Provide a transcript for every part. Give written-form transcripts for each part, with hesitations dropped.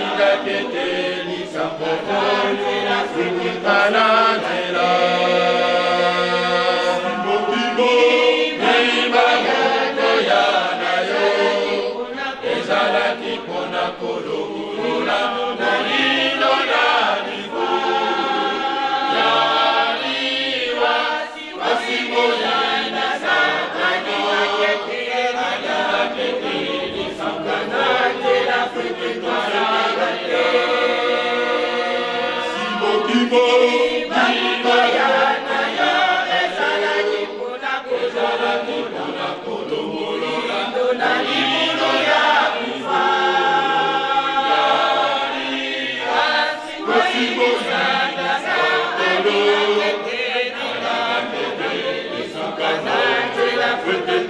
Alingaki ete likambo oyo ewuta na nzela. Koya na yo ezalaki mpona kolongola molino na libulu ya liwa. Kasi moyina Satani alingaki ete likambo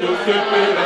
Tosepela.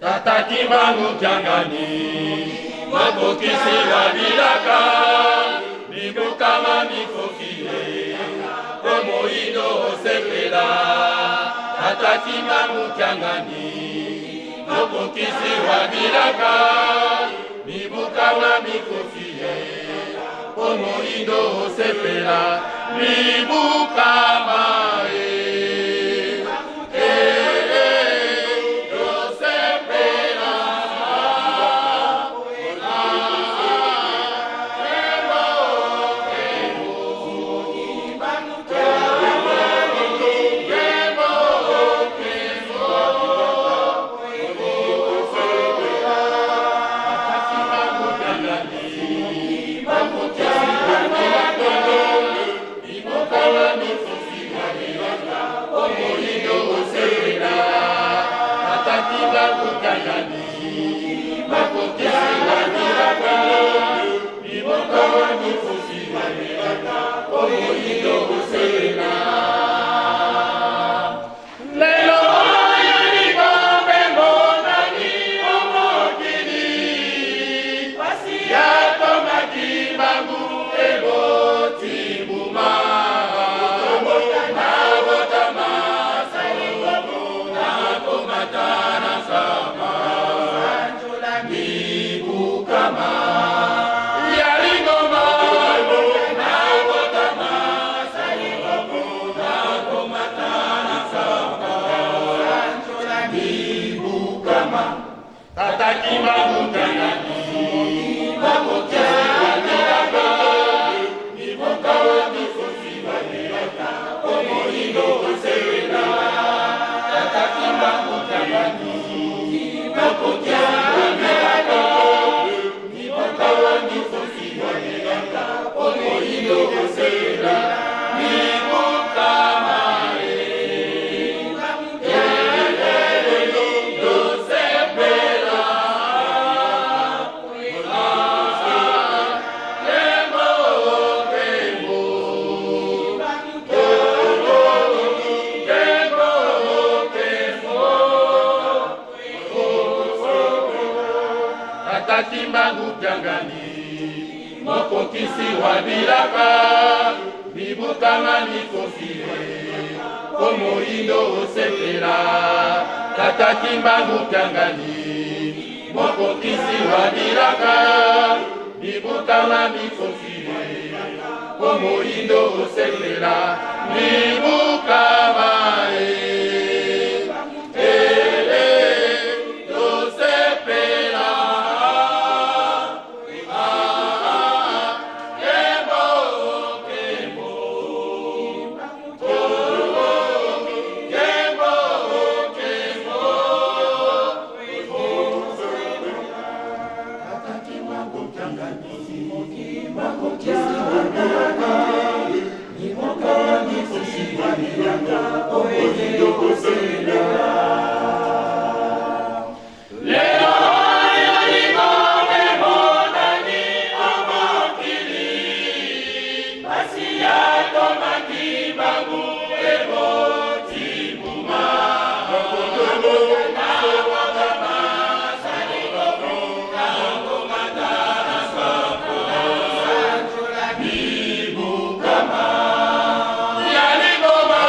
Tata Kimbangu Kiangani, mokokisi wa bilaka, mibukama mikoki ye, po moyindo osepela. Tata Kimbangu Kiangani, mokokisi wa bilaka, mibukama mikoki ye, po moyindo osepela. Mibukama ye. Lelo oyo likombe monani omokili, yatomaki bangu eboti mbuma. Nabotama nakomata na nzamba mibukama ya lingomba. Nabotama nakomata na nzamba mibukama. Tata Kimbangu Kiangani, Tata Kimbangu Kiangani, mokokisi wa bilaka, mibukama mikoki ye, po moyindo osepela. Tata Kimbangu Kiangani, mokokisi wa bilaka. Mibukama mikoki po moyindo osepela mibukama e eh, eh, tosepela ah, kembo kembo kembo kembo. Lelo oyo libonge monani o mokili, pasi ya tomaki bangu eboti mbuma. Ya liboma.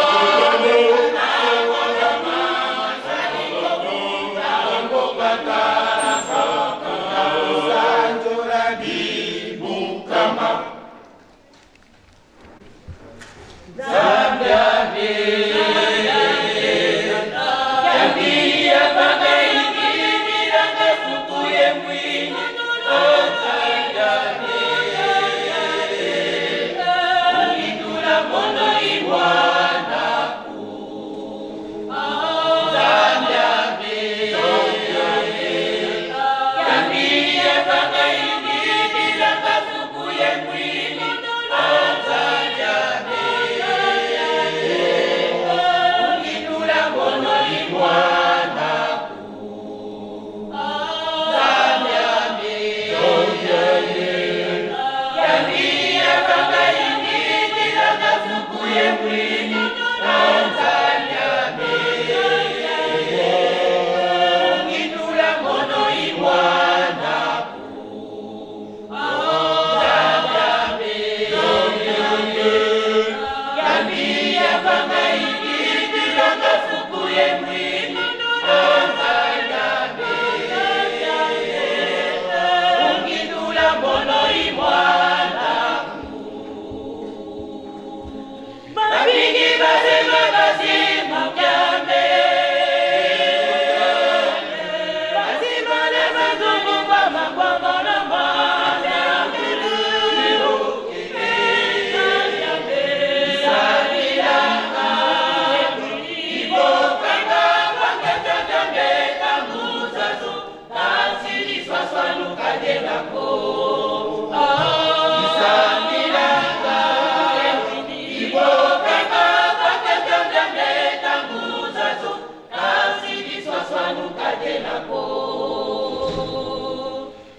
Babingi bazima bazimu byambe bazima na bazungu bamakwamona.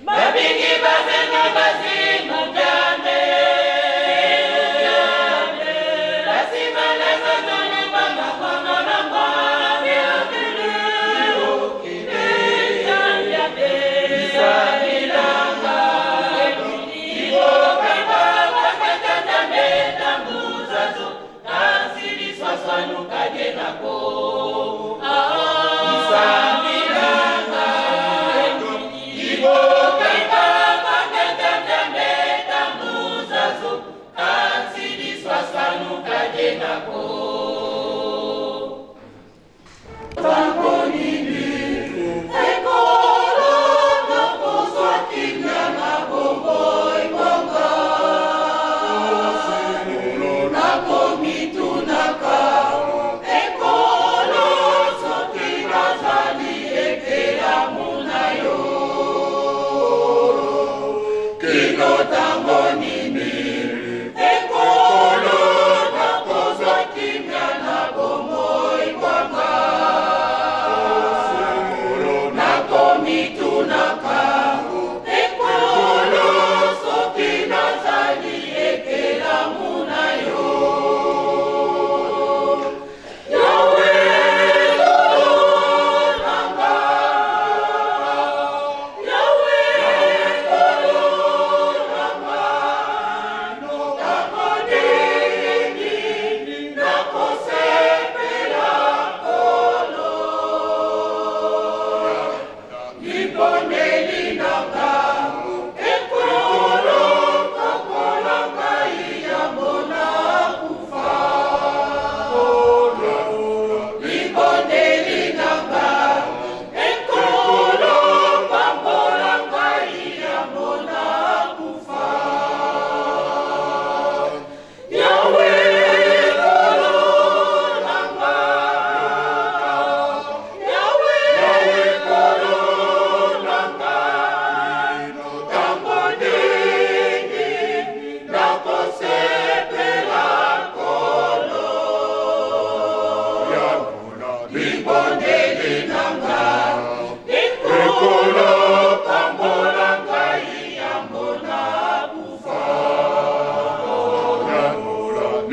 Babingi bazenga bazimu byambe basima na bazungu bamakwamona.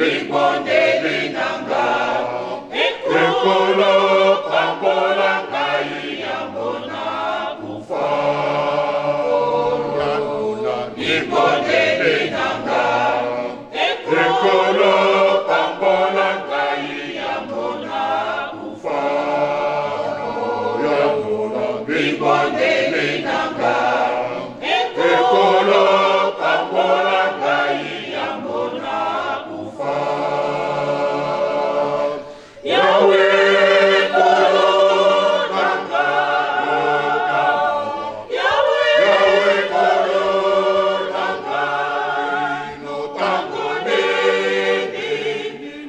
Libondeli na nga, Ekolo pambola ngai yambo nakufa. Libondeli na nga, Ekolo pambola ngai yambo nakufa. Libondeli na nga, Ekolo pambola ngai yambo nakufa. Yawe Nkolo na nga, Yawe Nkolo na nga, tango nini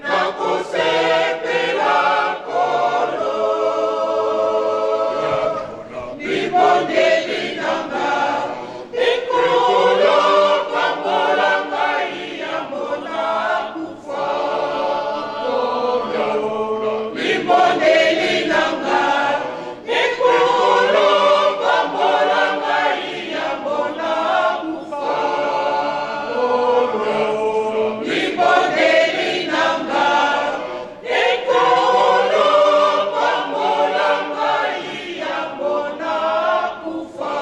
nakosepela Nkolo. Libondeli na nga, Ekolo pambola ngai yambo nakufa. Libondeli na nga, Ekolo pambola ngai yambo nakufa. Libondeli na nga, Ekolo pambola ngai yambo nakufa.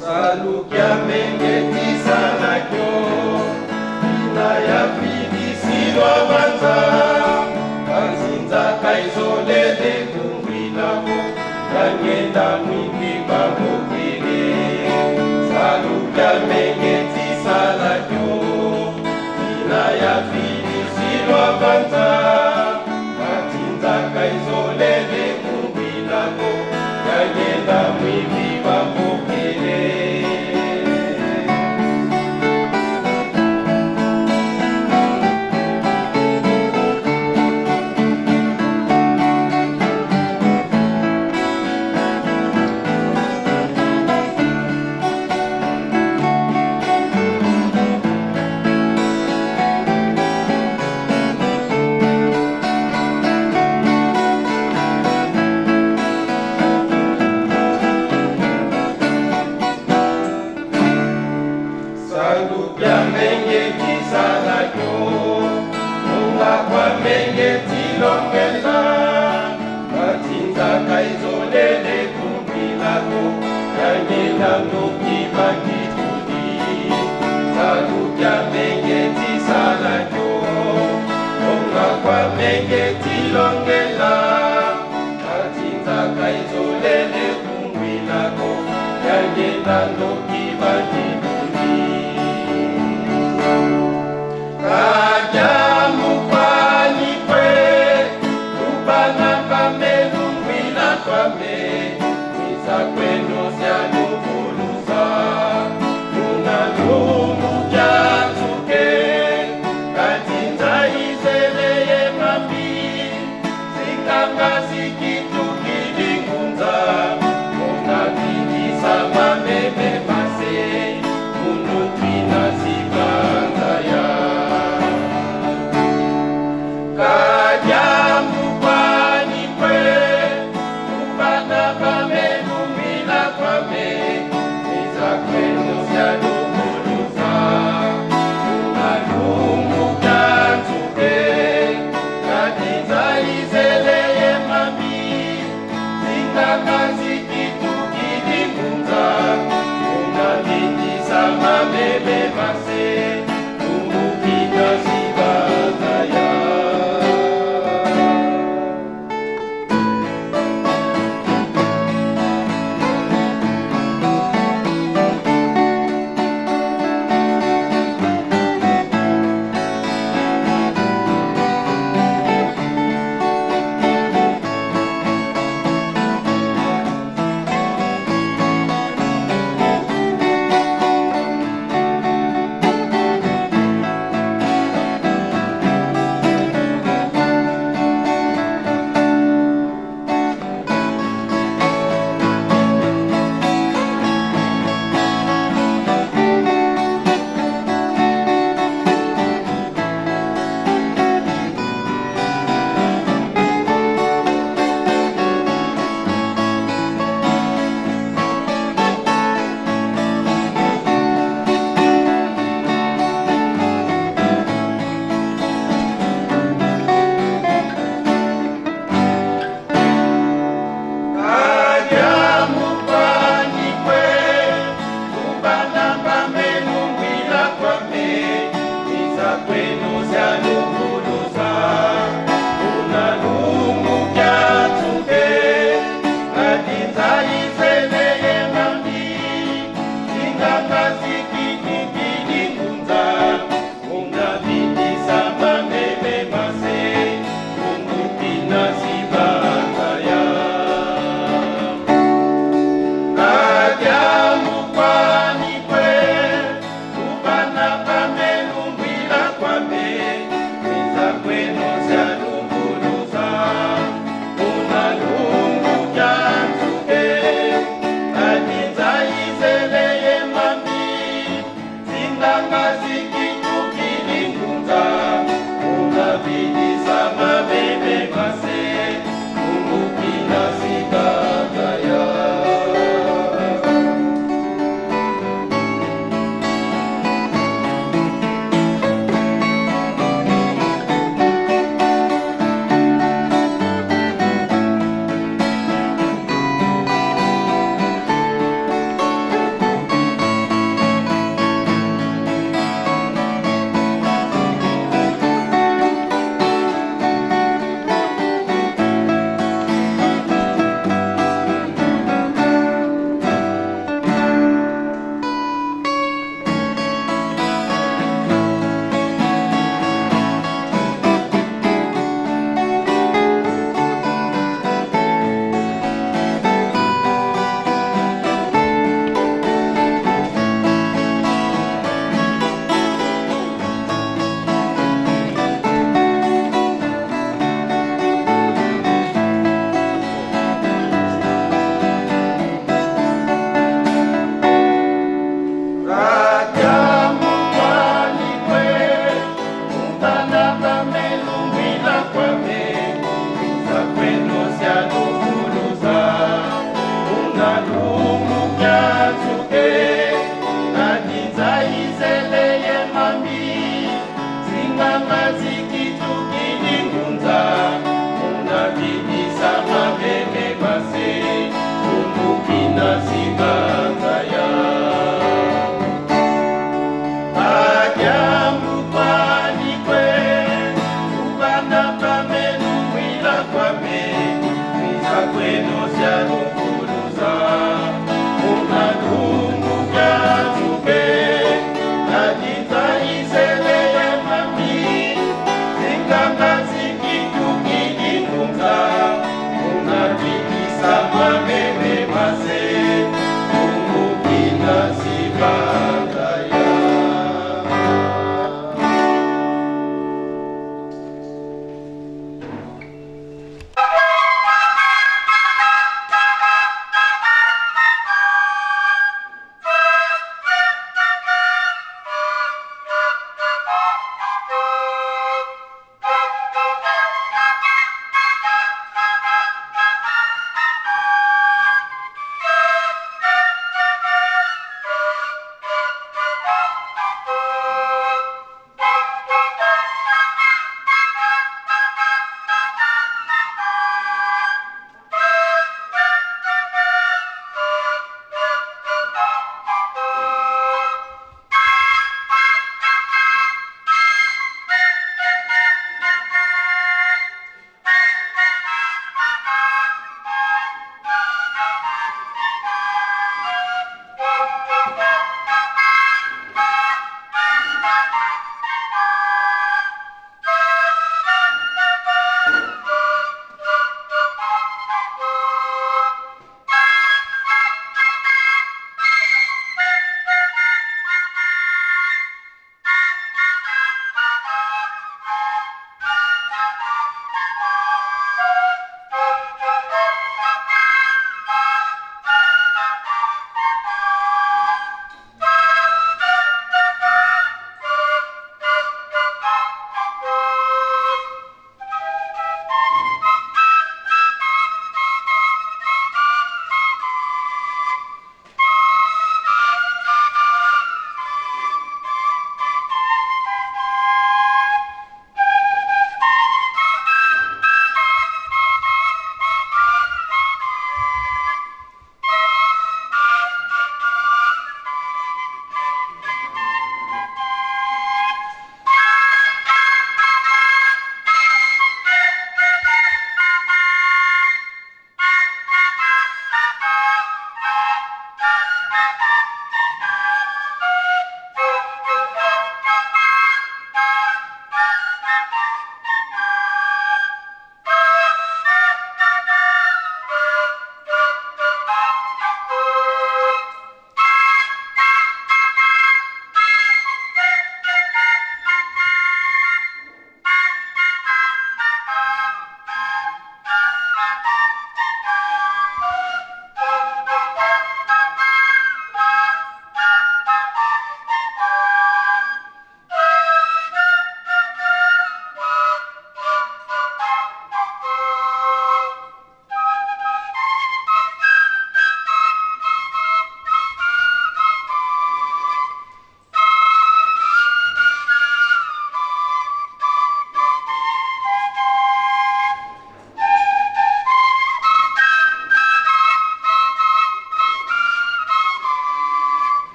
Salukia mengetisanakyo ina ya fidisilwa banza kanzinzaka izolele kungwilako kangenda mwingi bamokili. Salukia mengetisanakyo ina ya fidisilwa banza kanzinzaka izolele kungwilako kangenda mwingi bamokili. Sanduku ya menge tisalakyo nunga kwa menge tilongela katinzaka izolele kumbilako yangenda ndoki bakituli. Sanduku ya menge tisalakyo nunga kwa menge tilongela katinzaka izolele kumbilako yangenda ndoki bakituli. Kajamukwani kwe lubana pame lungwila kwame mwiza kweno syanuvuluza muna lungu kyatsuke katinza izeleye mambi zikanga zikitukilingunza munabikisa mameme mase munutwina zibanza ya Kajamukwani kwe lubana pame lungwila kwame mwiza kweno syanuvuluza unalungu kyatsuke katinza izeleye mambi zingaka zikitukilingunza unabindisa mameme mase tumukina zibanza ya.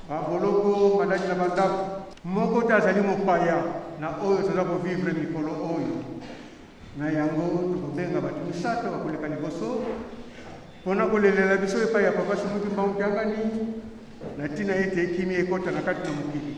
Ba boloko, maladi na ba ndako. Moko te azali mopaya na oyo toza ko vivre mikolo oyo. Na yango tokobenga bato misato bakoleka liboso pona kolelela biso epai ya Papa Simon Kimbangu Kiangani na ntina ete kimia ekota na kati na mokili.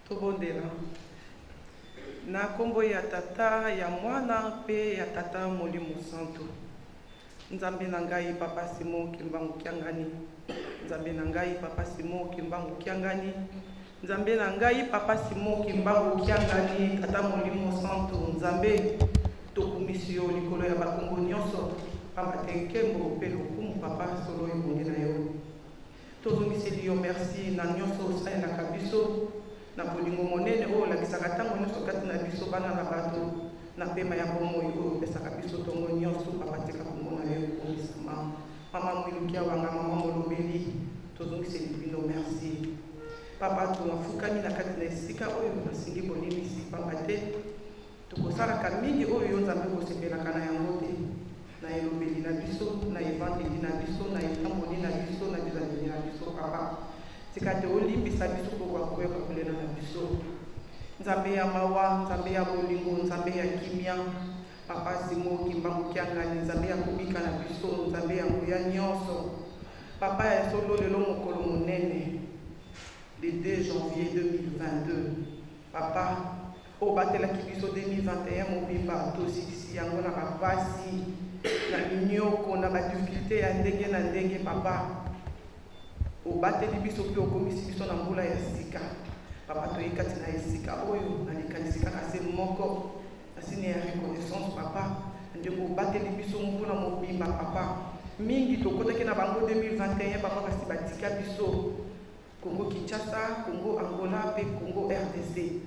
Tobondela. Na kombo ya Tata, ya Mwana mpe ya Tata Molimo Santu. Nzambe na ngai Papa Simon Kimbangu Kiangani. Nzambe na ngai Papa Simon Kimbangu Kiangani. Nzambe na ngai Papa Simon Kimbangu Kiangani, Tata Molimo Santu, Nzambe tokumisi yo likolo ya bakombo nyonso, pamba te nkembo mpe lokumu Papa solo ebongi na yo. Tozongiseli yo merci na nionso osalelaka biso, na bolingo monene oyo olakisaka tango nionso kati na biso bana na bato, na pema ya bomoi oyo opesaka biso tongo nionso. Papa tika kombo na yo ekumisama. Mama Muilu Kiawanga, mama molobeli, tozongiseli bino merci. Papa tofukami na kati na esika oyo nasengi bolimbisi pamba te Tokosalaka mingi oyo yo Nzambe okosepelaka na yango te, na elobeli na biso, na evandeli na biso, na etamboli na biso, na bizaleli na biso. Papa, tika te olimbisa biso mpo okoka koyoka kolela na biso. Nzambe ya mawa, Nzambe ya bolingo, Nzambe ya kimia, Papa Simon Kimbangu Kiangani, Nzambe ya kobika na biso, Nzambe ya nguya nyonso, Papa ya solo, lelo mokolo monene, le 2 janvier 2022, Papa, Obatelaki biso 2021 mobimba, tosilisi yango na ba pasi, na minioko, na ba difficultes ya ndenge na ndenge papa. Obateli biso mpe okomisi biso na mbula ya sika. Papa, toye kati na esika oyo na likanisi kaka se moko, na signe ya reconnaissance papa, ndenge obateli biso mbula mobimba papa. Mingi tokotaki na bango 2021 papa, kasi batika biso. Congo Kinshasa, Congo Angola pe Congo rdc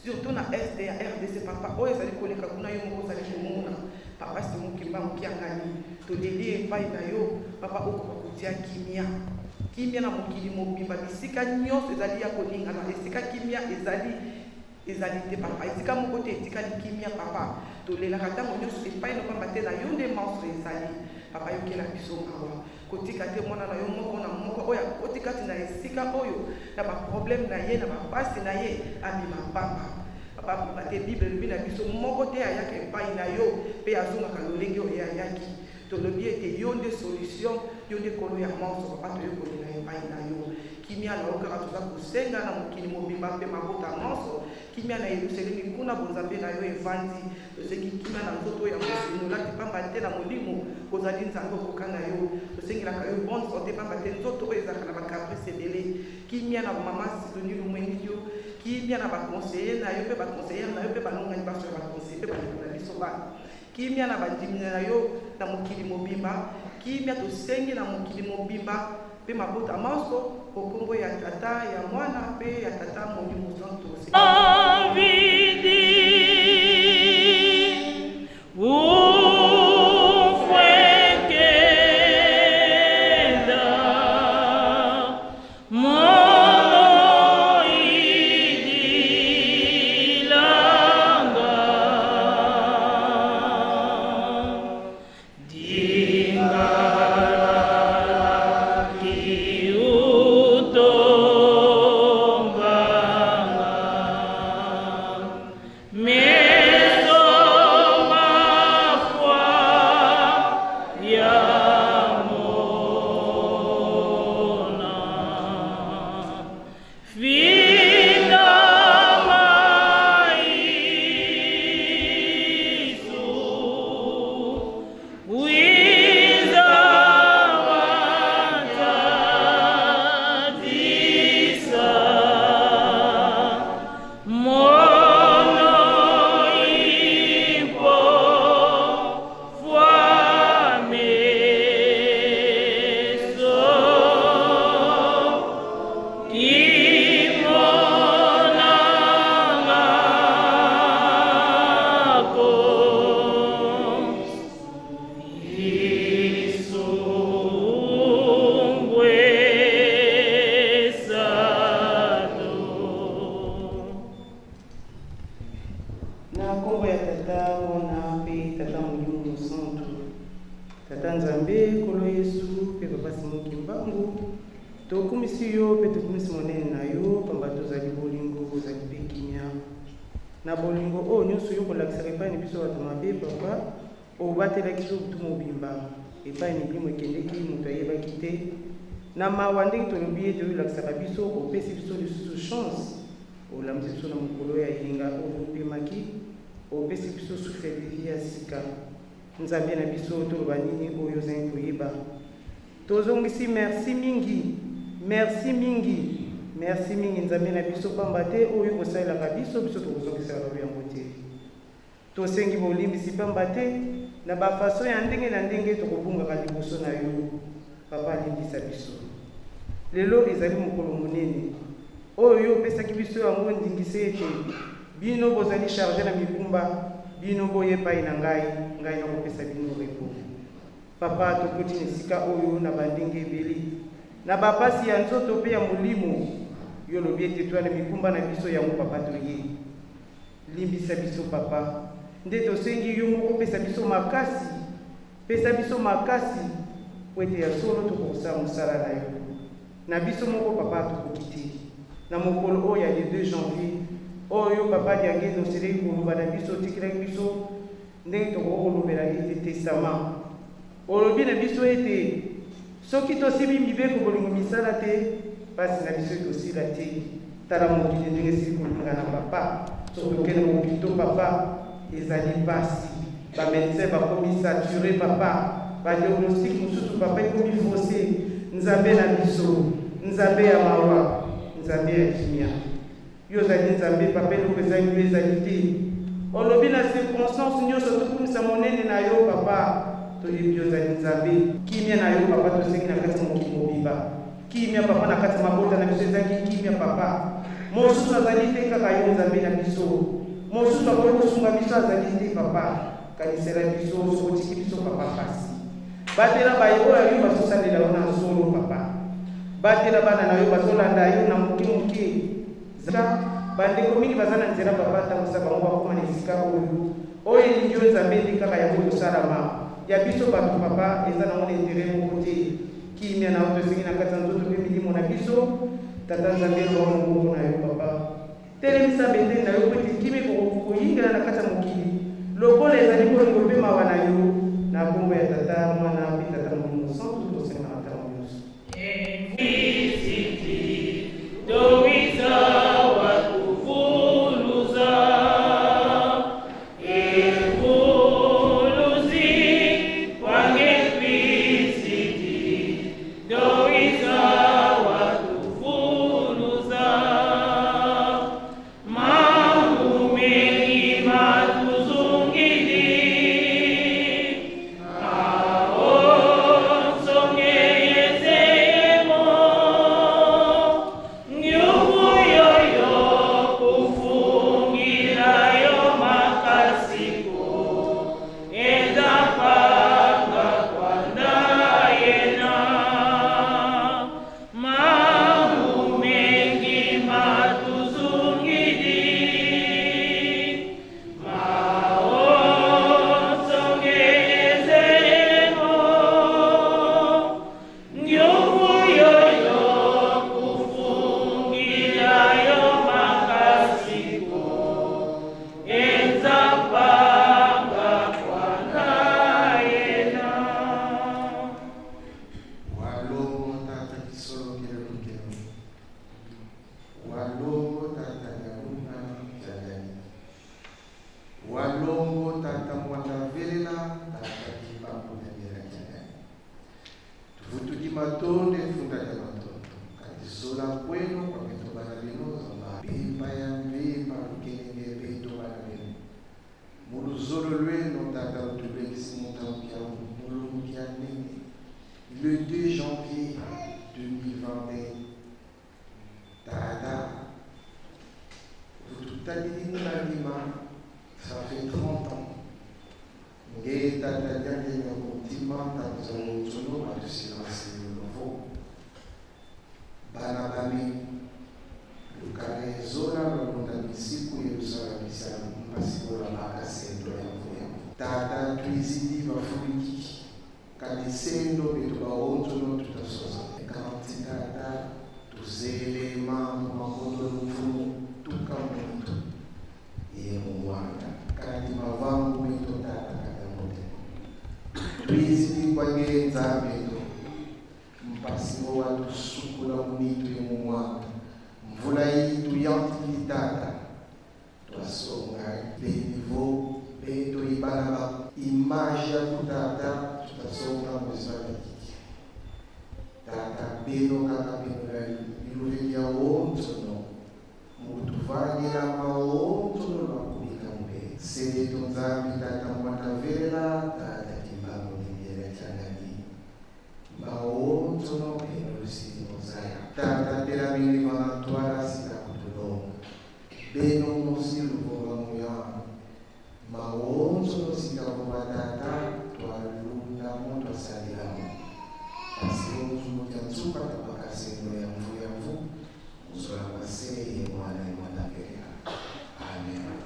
surtout na est ya rdc papa oyo ezali koleka kuna yo moko ozali komona papa Simon Kimbangu Kiangani toleli epai na yo papa okoka kotia kimia kimia na mokili mobimba bisika nyonso ezali ya koningana esika kimia ezali Ezali te papa esika moko te etikali kimia papa tolelaka tango nionso epai no pamba te na yo nde manso ezali papa yokela biso mawa kotika te muana na yo moko na moko oyo akoti kati na esika oyo na ba problème na ye na ba pasi na ye abima pamba papa pamba te bible elobi na biso moko te ayaka epai na yo pe azongaka lolenge oyo ye ayaki. Tolobi ete yo nde solution, yo nde Nkolo ya manso, Papa toye kolela epai na yo. Kimia na yo kaka toza kosenga na mokili mobimba mpe mabota manso, kimia na Yelusalemi kuna bonzambe na yo evandi. Tosengi kimia na nzoto oyo ya mosuni olati pamba te na molimo ozali Nzambe okoka na yo. Tosengelaka yo bonne sante pamba te nzoto oyo ezalaka na ba caprice ebele. Kimia na mama Sidonie Lumwenilio, kimia na ba conseillers na yo mpe ba conseillères na yo mpe balongani banso ya ba conseillers mpe bandeko na biso bana. Kimia na bandimi na yo na mokili mobimba, kimia tosengi na mokili mobimba mpe mabota manso, o nkombo ya Tata, ya Mwana mpe ya Tata Molimo Santo. Na nkombo ya Tata, Mwana mpe Tata Molimo Mosantu. Tata Nzambe, Nkolo Yesu mpe Papa Simon Kimbangu, tokumisi yo mpe tokumisi monene na yo, pamba te ozali bolingo, ozali mpe kimia. Na bolingo oyo nyonso yo kolakisaka epai na biso bato mabe, Papa, obatelaki biso butu mobimba epai milimo ekendeki, moto ayebaki te. Na mawa ndenge tolobi ete oyo olakisaka biso, opesi biso lisusu chance Olamusi biso na mokolo ya eyenga oyo opemaki, opesi biso souffle de vie ya sika. Nzambe na biso, toloba nini oyo ozangi koyeba? Tozongisi merci mingi, merci mingi, merci mingi Nzambe na biso, pamba te oyo osalelaka biso, biso tokozongiselaka yo yango te. Tosengi bolimbisi pamba te na ba façon ya ndenge na ndenge tokobungaka liboso na yo. Papa limbisa biso. Lelo ezali mokolo monene oyo yo opesaki biso yango ndingisa ete bino bozali charge na mikumba bino boya epai na ngai, ngai nakopesa bino repos. Papa tokoti na esika oyo na ba ndenge ebele, na ba pasi ya nzoto pe ya molimo. Yo olobi ete toya na mikumba na biso yango papa toye. Limbisa biso papa. Nde tosengi yo moko pesa biso makasi, pesa biso makasi po ete ya solo tokoka kosala mosala na yo. Na biso moko papa tokoki te. Na mokolo oyo ya le 2 janvier oyo yo papa Diangienda osilaki koloba na biso, otikelaki biso ndenge tokoki kolobela ete testament. Olobi na biso ete soki tosimbi mibeko bolingo misala te, pasi na biso ekosila te. Tala mokili ndenge esili kolingana papa, soki toke na hopitaux papa ezali pasi, ba medecins bakomi sature papa, ba diagnostic mosusu papa ekomi fausse. Nzambe na biso, Nzambe ya mawa, Nzambe ya kimia. Yo ozali Nzambe papa eloko ezangi yo ezali te olobi na circonstance nioso tokumisa monene na yo papa toyebi yo ozali Nzambe kimia na yo papa tosengi na kati ya mokili mobimba kimia papa na kati ya mabota na biso ezangi kimia papa mosusu azali te kaka yo Nzambe na biso mosusu akoki kosunga biso azali te papa kanisela biso soki otiki biso papa pasi batela baye oyo yo bazosalela yo na solo papa Batela bana na yo bazolanda yo na moke moke. Zala bandeko mingi baza na nzela papa tambusa bango bakoma na esika oyo oyo elingi yo Nzambe nde kaka yango ekosalama ya biso bato papa eza nango na interet moko te kimia na yo tosengi na kati ya nzoto pe milimo na biso tata Nzambe loba mongongo na yo papa Telemisa bendele na yo mpo ete kimia ekoki koyingela na kati ya mokili lokola ezali bolingo mpe mawa na yo. Na nkombo ya Tata, Mwana mpe Tata Molimo Mosantu, tosenga na ntango nyonso. Walongo tata mwanda velela tata kimbangu nyamira kiangani tuvutudi matonde funda lya matondo kadizola kwenu kwa beto bana beno zamba bimba ya mbimba lukelenge beto bana beno muluzolo lwenu tata utulwekisi mutamukya mulumukya nene le 2 janvier 2021 tata vututalili ça fait 30 ans nge tata diange nyakutima tazonzono batusilansilovo bana bami lukalezola lolonda misiku yelusala bisala mpasikola bakasendo ya mvuya tata tuizidi bafuliki kadisendo beto baonzono tutasoza kanti tata tuzele mambo makondo mfumu tuka muntu ye mumwanda kandi mavangu beto tata kadamote tuizidi kwangenza beto mpasimo watusukula munitu ye mumwanda mvula yitu yantili tata twasonga benivo beto ibana ba image ya kutata tutasonga mwezi tata beno kaka beno biluve bya ontono mutuvangira maontono lwakubika mbe seleto nzambi tata mwatavelela tata kimbangu nibyela kyangani maontono beno lusili mozaya tata telamini vanatwala sika kutulonga beno mosi luvonga muyama maontono sika kuba tata twalundamo twasalilamo pasiozumuja nzuka tabakasendo ya mvu ya mvu muzola maseye mwana mwana pelea amen.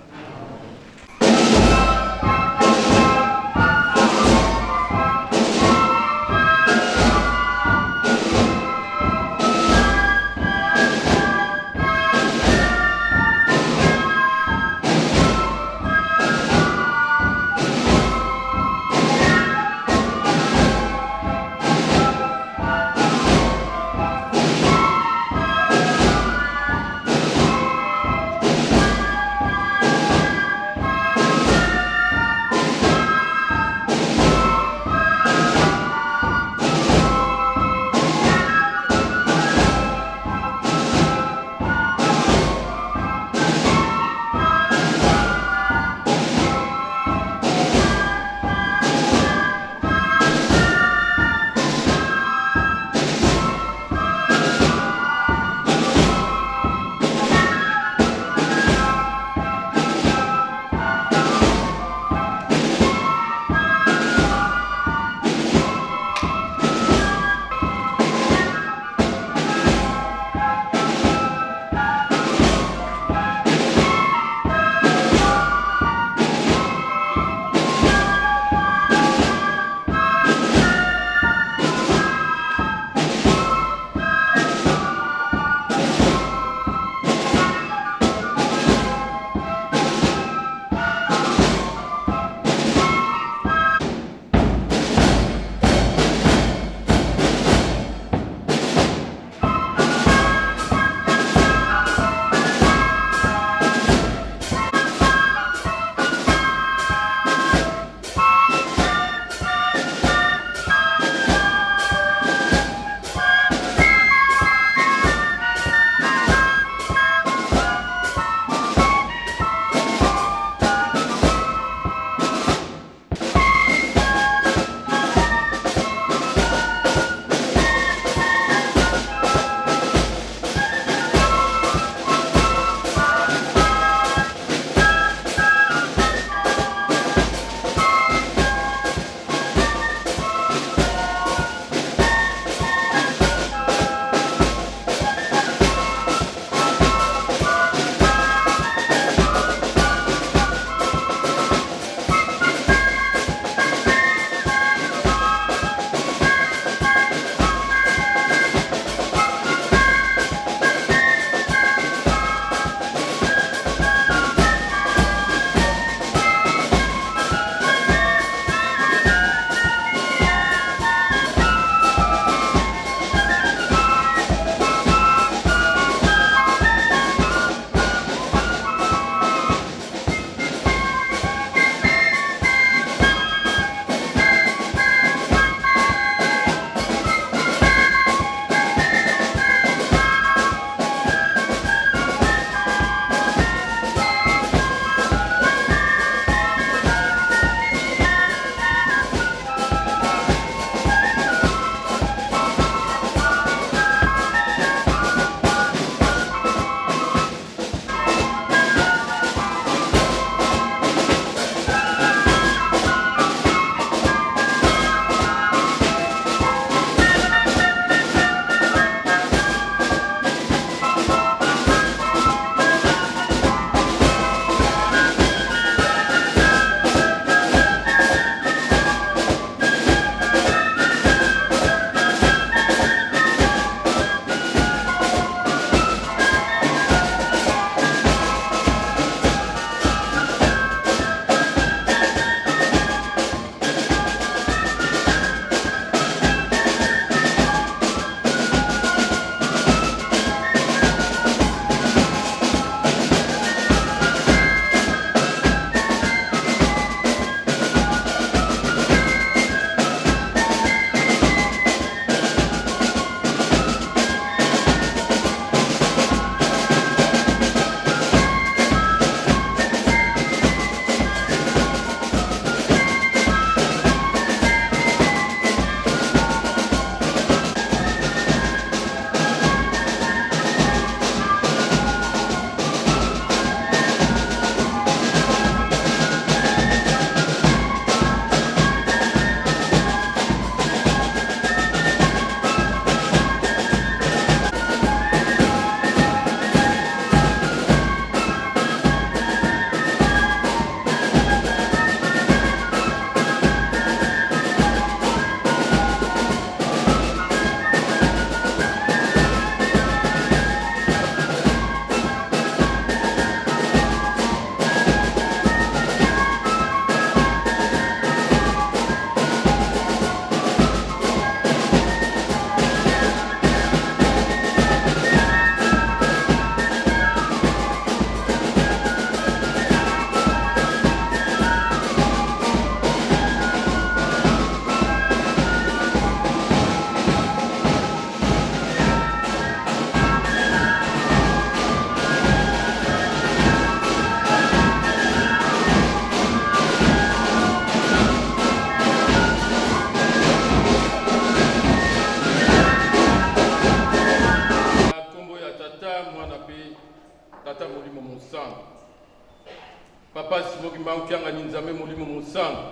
Mosantu.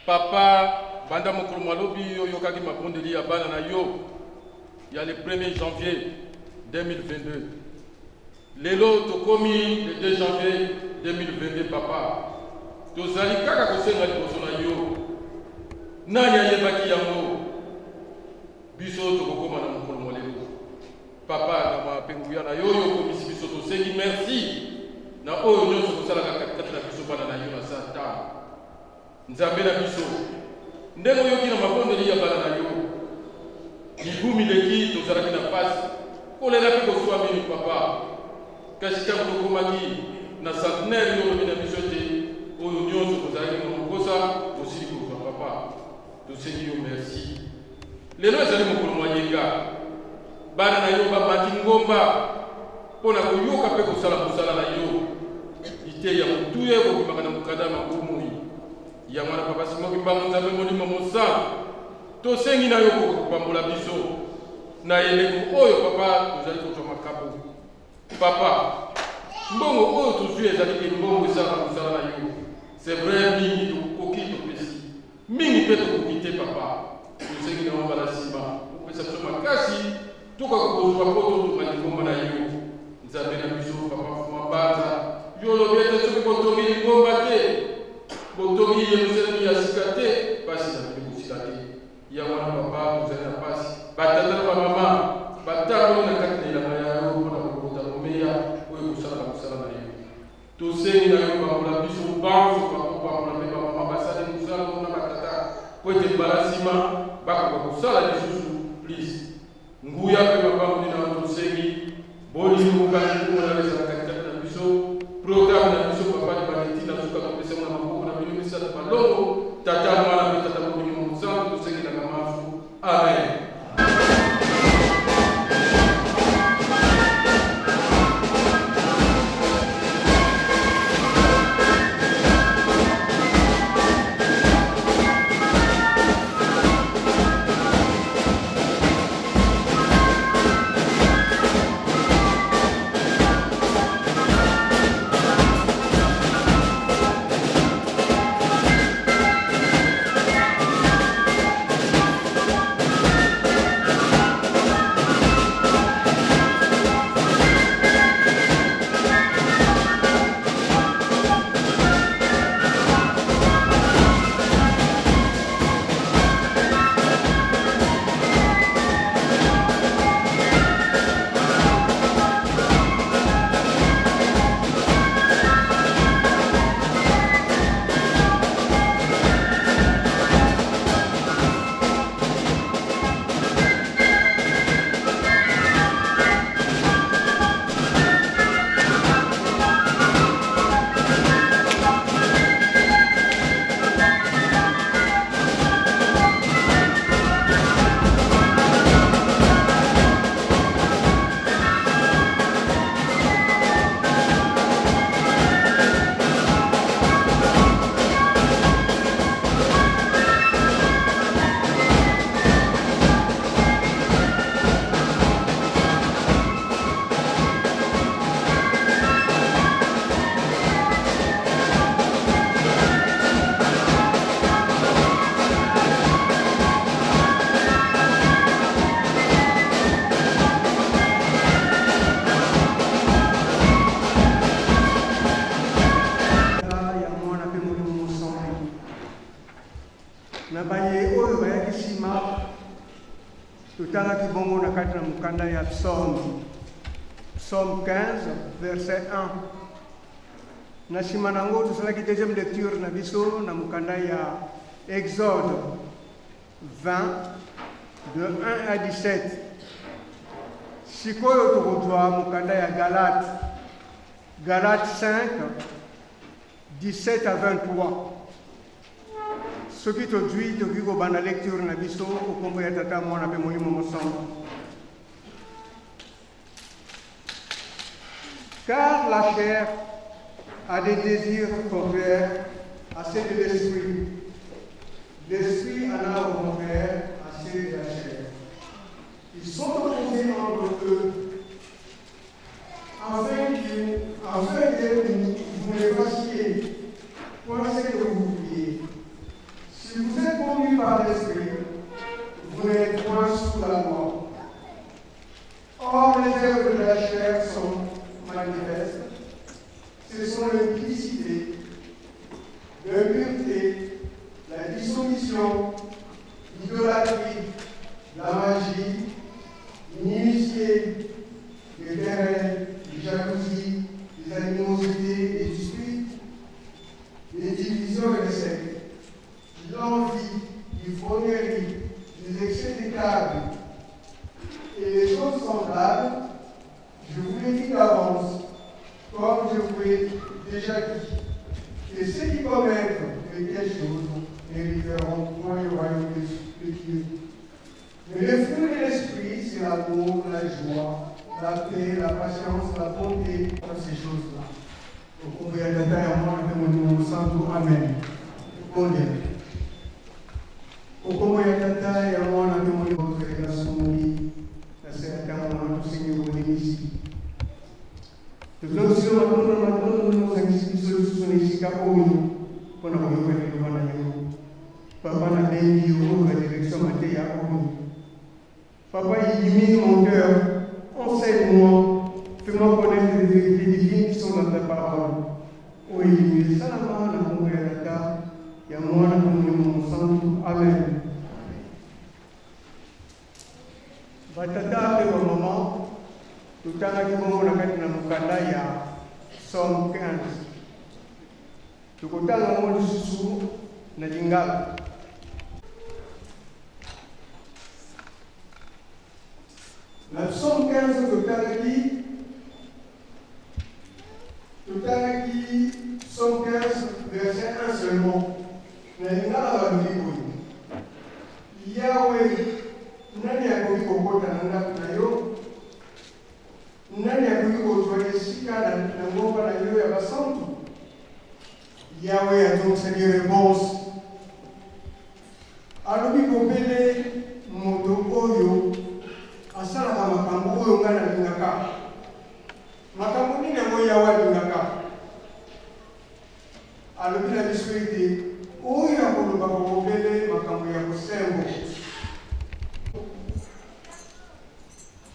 Papa, banda mokolo mwa lobi yo oyokaki mabondeli ya bana na yo ya le 1er janvier 2022. Lelo tokomi le 2 janvier 2022 papa. Tozali kaka kosenga liboso na yo. Nani ayebaki yango? Biso tokokoma na mokolo mwa lelo. Papa, na mawa mpe nguya na yo, yo okomisi biso tosengi merci na oyo nyonso kosalaka katikati na biso bana na yo na sa ntango. Nzambe na biso, ndenge oyoki na mabondeli ya bana na yo, mibu mileki tozalaki na mpasi, kolela mpe koswa minu papa. Kasi ntango tokomaki na centenaire, yo olobi na biso ete oyo nyonso tozalaki na mokosa osili kozwa papa. Tosengi yo merci. Lelo ezali mokolo mwa yenga. Bana na yo bamati ngomba mpo na koyoka mpe kosala mosala na yo. Liteya ya motuya ekobimaka na mokanda ya mabomoi. Yango wana Papa Simon Kimbangu Nzambe Molimo Mosantu, tosengi na yo okoka kopambola biso na eleko oyo Papa tozali kozwa makabo. Papa, mbongo oyo tozwi ezali ke mbongo esalaka mosala na yo. C'est vrai mingi tokoki topesi. Mingi mpe tokoki te papa. Tosengi na yo mbala nsima opesa biso makasi tokoka kozwa mpo totonga lingomba na yo. Nzambe na biso papa Mfuma Mbanza, yo olobi ete soki botongi lingomba te, botongi Yerusalemi ya sika te, pasi na bino ekosila te. Yango wana papa tozali na pasi. Batata na bamama batamboli na kati na elanga ya yo mpo na kolokota lomeya oyo ekosalaka mosala na yo. Tosengi na yo pambola biso banso papa, opambola mpe ba mama basali mosala oyo na ba tata mpo ete mbala nsima bakoka kosala lisusu plus. Nguya mpe mapamboli na yo tosengi, bolingo bobangi nkombo na yo ezala katikati na biso. Programme na biso papa libanda tii na suka topesi yango na maboko na bino misato balongo, Tata, Mwana mpe Tata Molimo Mosantu, tosengi na manso. Amen. Ya Mwana mpe Molimo Mosantu. Na baye oyo bayaki nsima, totangaki bongo na kati na mokanda ya Psaume, Psaume 15 verset 1. Na nsima na yango tosalaki deuxième lecture na biso na mokanda ya Exode 20 de 1 à 17. Sikoyo tokozwa mokanda ya Galate, Galate 5 17 à 23. Soki tozwi, tokoki kobanda lecture na biso okombo ya Tata, Mwana mpe Molimo Mosantu. Car la chair a des désirs contraires à ceux de l'esprit. L'esprit en a au contraire à ceux de la chair. Ils sont opposés entre eux, afin que, afin que vous ne fassiez point ce que vous voulez. de telles choses n'hériteront point le royaume de Dieu. Mais le fruit de l'esprit, c'est l'amour, la joie, la paix, la patience, la bonté, toutes ces choses-là. Okombo ya Tata, ya Mwana mpe Molimo Mosantu. Amen. Tobondela. Okombo ya Tata, ya Mwana mpe Molimo. Tozali basumuki na se ya ntango wana, tosengi yo bolimbisi. Tozongisi yo matondo na matondo ndenge ozangisi biso lisusu na esika oyo mpo na koyoka liloba na yo. Papa, nabengi yo ozwa direction ya mateya oyo. Papa, illumine mon cœur, enseigne-moi, fais-moi connaître les vérités divines qui sont dans ta parole. Oyo elingi esalama na nkombo ya Tata, ya Mwana mpe Molimo Mosantu. Amen. Batata mpe bamama, totangaki bongo na kati na mokanda ya Psaume 15. Tokotanga yango lisusu na Lingala. Na Psaume 15 totangaki totangaki Psaume 15 verset 1 seulement. Na Lingala balobi boye: Yawe, nani akoki kokota na ndako na yo? Nani akoki kozwa esika na, na ngomba na yo ya basantu? Yawe azongisaki reponse, alobi, bobele moto oyo asalaka makambo oyo ngai nalingaka. Makambo nini yango Yawe alingaka? Alobi na biso ete oyo akolobaka bobele makambo ya bosembo.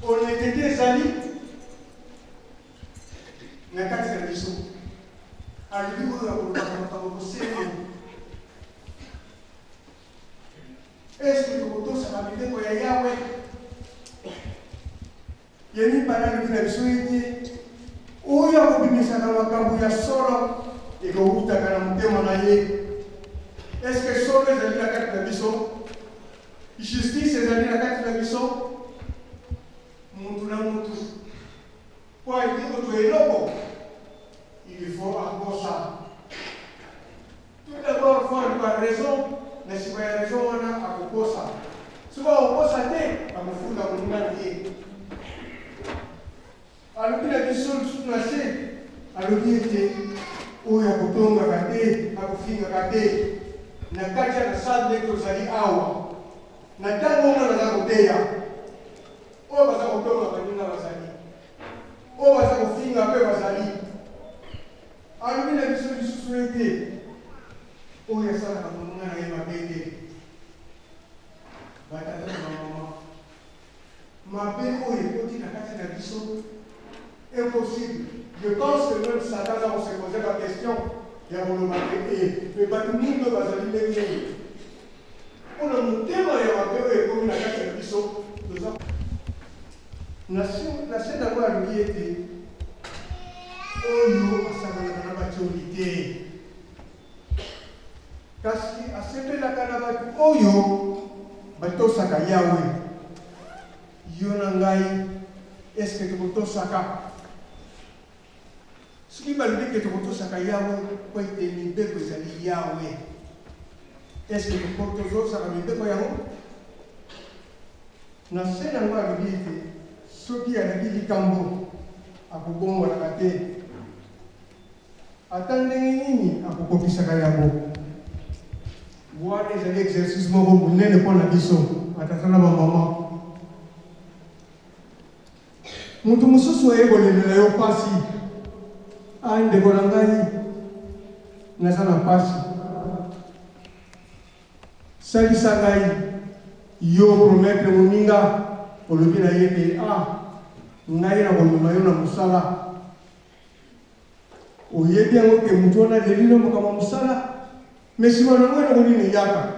Honnêteté ezali na kati na biso. Alobi oyo akolobaka makambo bosembo. Eske tokotosaka mibeko ya Yawe? Ye mibale alobi na biso ete oyo akobimisaka makambo ya solo ekowutaka na motema na ye. Eske solo ezali na kati na biso? Justice ezali na kati na biso? Mutu na mutu po alingi kozwa eloko, il faut akosa. Tout d'abord faut aluka raison, na sima ya raison wana akokosa. Soki akokosa te, akofunda moninga na ye. Alobi na biso lisusu na se, alobi ete oyo akotongaka te, akofingaka te. Na kati ya na salle ndenge tozali awa, na ntango oyo nga naza koteya, oyo baza kotonga baninga bazali, oyo baza kofinga mpe bazali. Alobi na biso lisusu ete oyo asalaka moninga na ye mabe te. Batata na bamama, mabe oyo ekoti na kati na biso, impossible. Je pense que meme Satan aza ko se poser ba question ya koloba ke eh, mais bato mingi oyo bazali ndenge nini? Mpo na motema ya mabe oyo ekomi na kati na biso, toza na se na yango. Alobi ete oyo asanganaka na batioli te, kasi asepelaka na bato oyo batosaka Yawe. Yo na ngai, eske tokotosaka? Soki balobi ke tokotosaka Yawe mpo ete mibeko ezali Yawe, eske tozosaka mibeko yango? Na se na yango alobi ete soki alaki likambo, akobongwanaka te. Ata ndenge nini, akokokisaka yango. Wana ezali exercice moko monene mpo na biso, batata na bamama. Moto mosusu aye kolelela yo mpasi: "A, ndeko na ngai, naza na mpasi, salisa ngai." Yo promettre moninga, olobi na ye ke a ngai nakomema yo na mosala. Oyebi yango ke moto wana aleli no makambo ya mosala, me nsima na yango eloko nini eyaka?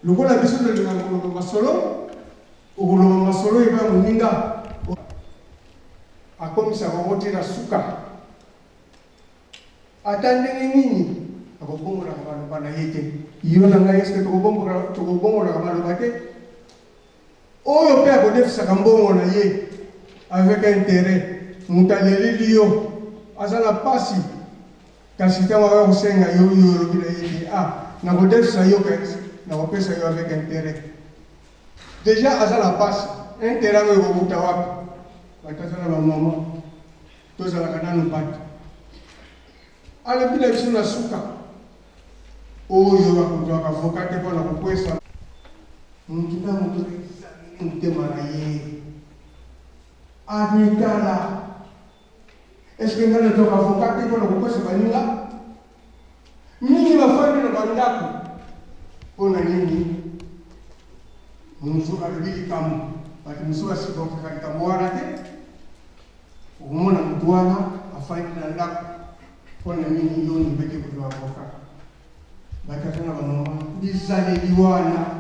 Lokola biso tolingaka koloba masolo, okoloba masolo epai ya moninga, akomisaka yango te na suka. Ata ndenge nini, akobongolaka maloba na ye te. Yo na ngai, eske tokobongolaka maloba te? Oyo mpe akodefisaka mbongo na ye avec interet. Moto aleleli yo, aza na pasi. Kasi ntango akoya kosenga yo, yo olobi na ye ete ah, nakodefisa yo kasi nakopesa yo avec interet. Deja aza na pasi, interet yango ekowuta wapi? Batata na bamama, tozalaka nanu bato. Alobi na biso na suka, oyo akozwaka avocat te mpo na kokwesa mutu na mutu examine motema na ye, amitala. Est-ce que ngai nazwaka avocat te mpo na kokwesa baninga? Mingi bafandi na bandako mpo na nini? Moto alobi likambo, bato mosusu basupportaka likambo wana te. Okomona moto wana afandi na ndako mpo na nini? Yo ondimaki kozwa avocat. Batata na bamama, bizaleli wana,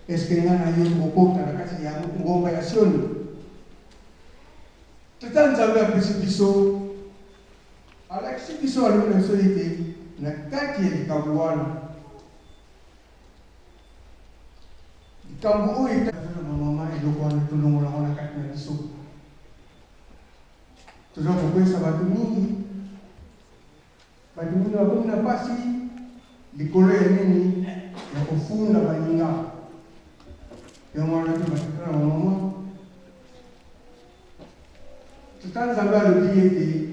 eske ngai na yo tokokota na kati ya ngomba ya Sioni? Tata Nzambe apesi biso, alakisi biso, alobi na biso ete na kati ya likambo wana, likambo oyo etali na bamama, eloko wana tolongola yango na kati na biso. Toza kokwesa bato mingi, bato mingi bakomi na mpasi likolo ya nini? Ya kofunda baninga. Yango wana mpe batata na bamama, Tata Nzambe alobi ete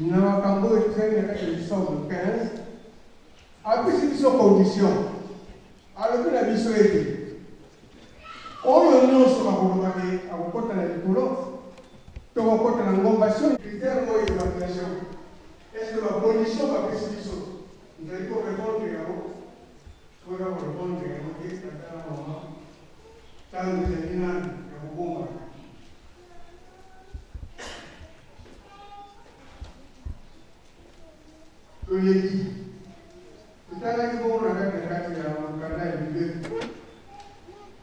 na makambo oyo etali na kati ya Psaume 15, apesi biso condition. Alobi na biso ete oyo nyonso akoloba ke akokota na likolo to akokota na ngomba Siona, critère oyo evaluation, est-ce que ba condition bapesi biso tozali ko répondre yango? Soki oza ko répondre yango te, tata na mama, ntango ezali nanu ya kobongwana. Toleki, totangaki bongo na kati na kati ya mokanda ya mibeko,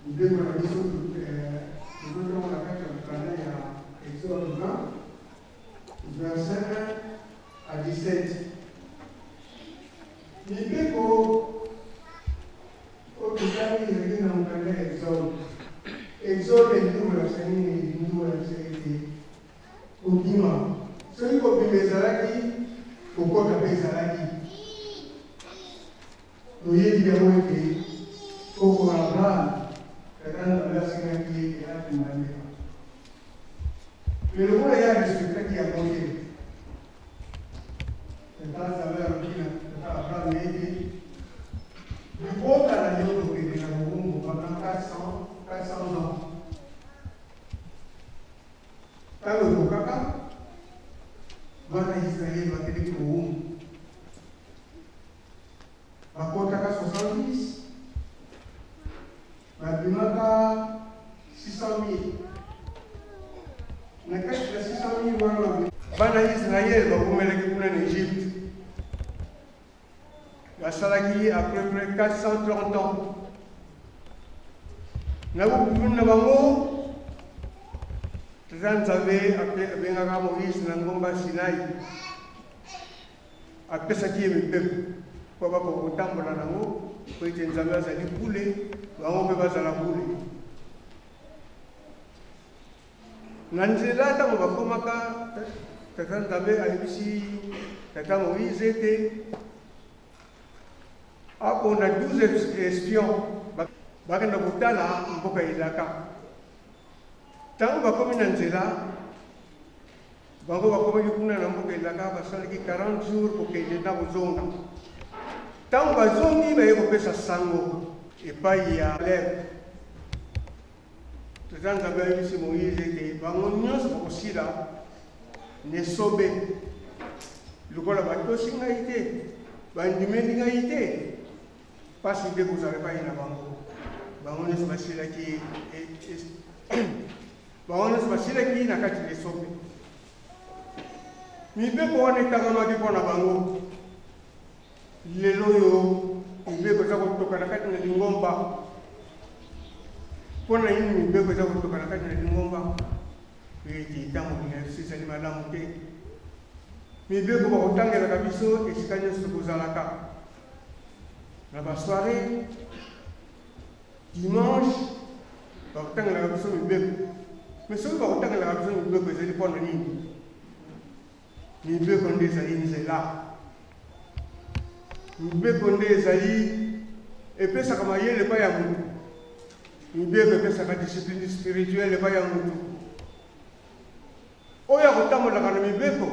mibeko na biso tozotanga na kati ya mokanda ya Exode 20 verset 1 à 17. Mibeko oyo totangi ezali na mokanda ya Exode. Exode elingi kolakisa nini? Elingi kolakisa ete kobima. Soki kobima ezalaki, kokota mpe ezalaki. Toyebi yango ete koko Abraham, Tata Nzambe asengaki ye ete atumba mbeka. Mais lokola ye arespektaki yango te, Tata Nzambe alobi na Tata Abraham ete libota na yo kokende na bowumbu pendant 400, 400 ans. Ntango ekokaka, bana ya Israele bakendeki bowumbu. Bakotaka 70, babimaka 600 000. Na kati na 600 000 wana, bana ya Israele bakomelaki kuna na Egypte. Basalaki à peu près 430 ans. Na bokutuni na bango, Tata Nzambe abengaka Moïse na ngomba Sinai, apesaki ye mibeko mpo bakoka kotambola nango, mpo ete Nzambe azali bule, bango mpe bazala bule. Na nzela, ntango bakomaka, Tata Nzambe ayebisi Tata Moïse ete apona 12 espions bakenda kotala mboka elaka. Ntango bakomi na nzela, bango bakomaki kuna na mboka elaka, basalaki 40 jours kokende na kozonga. Ntango bazongi, baye kopesa sango epai ya Caleb. Tata Nzambe ayebisi Moïse ete bango nyonso bakosila na esobe lokola batosi ngai te, bandimeli ngai te, mpasi nde kozala epai na bango. Bango nyonso basilaki bango nyonso basilaki na kati na esobe. Mibeko wana etangamaki mpo na bango. Lelo oyo mibeko eza kotoka na kati na lingomba. Mpo na nini mibeko eza kotoka na kati na lingomba? Ete etamboli na biso ezali malamu te. Mibeko bakotangelaka biso esika nyonso tokozalaka, na basoiree dimanche bakotangelaka biso mibeko. Me soki bakotangelaka biso mibeko ezali mpo na nini? Mibeko nde ezali nzela. Mibeko nde ezali epesaka mayele epai ya moto. Mibeko epesaka discipline spirituelle epai ya moto. Oyo akotambolaka na mibeko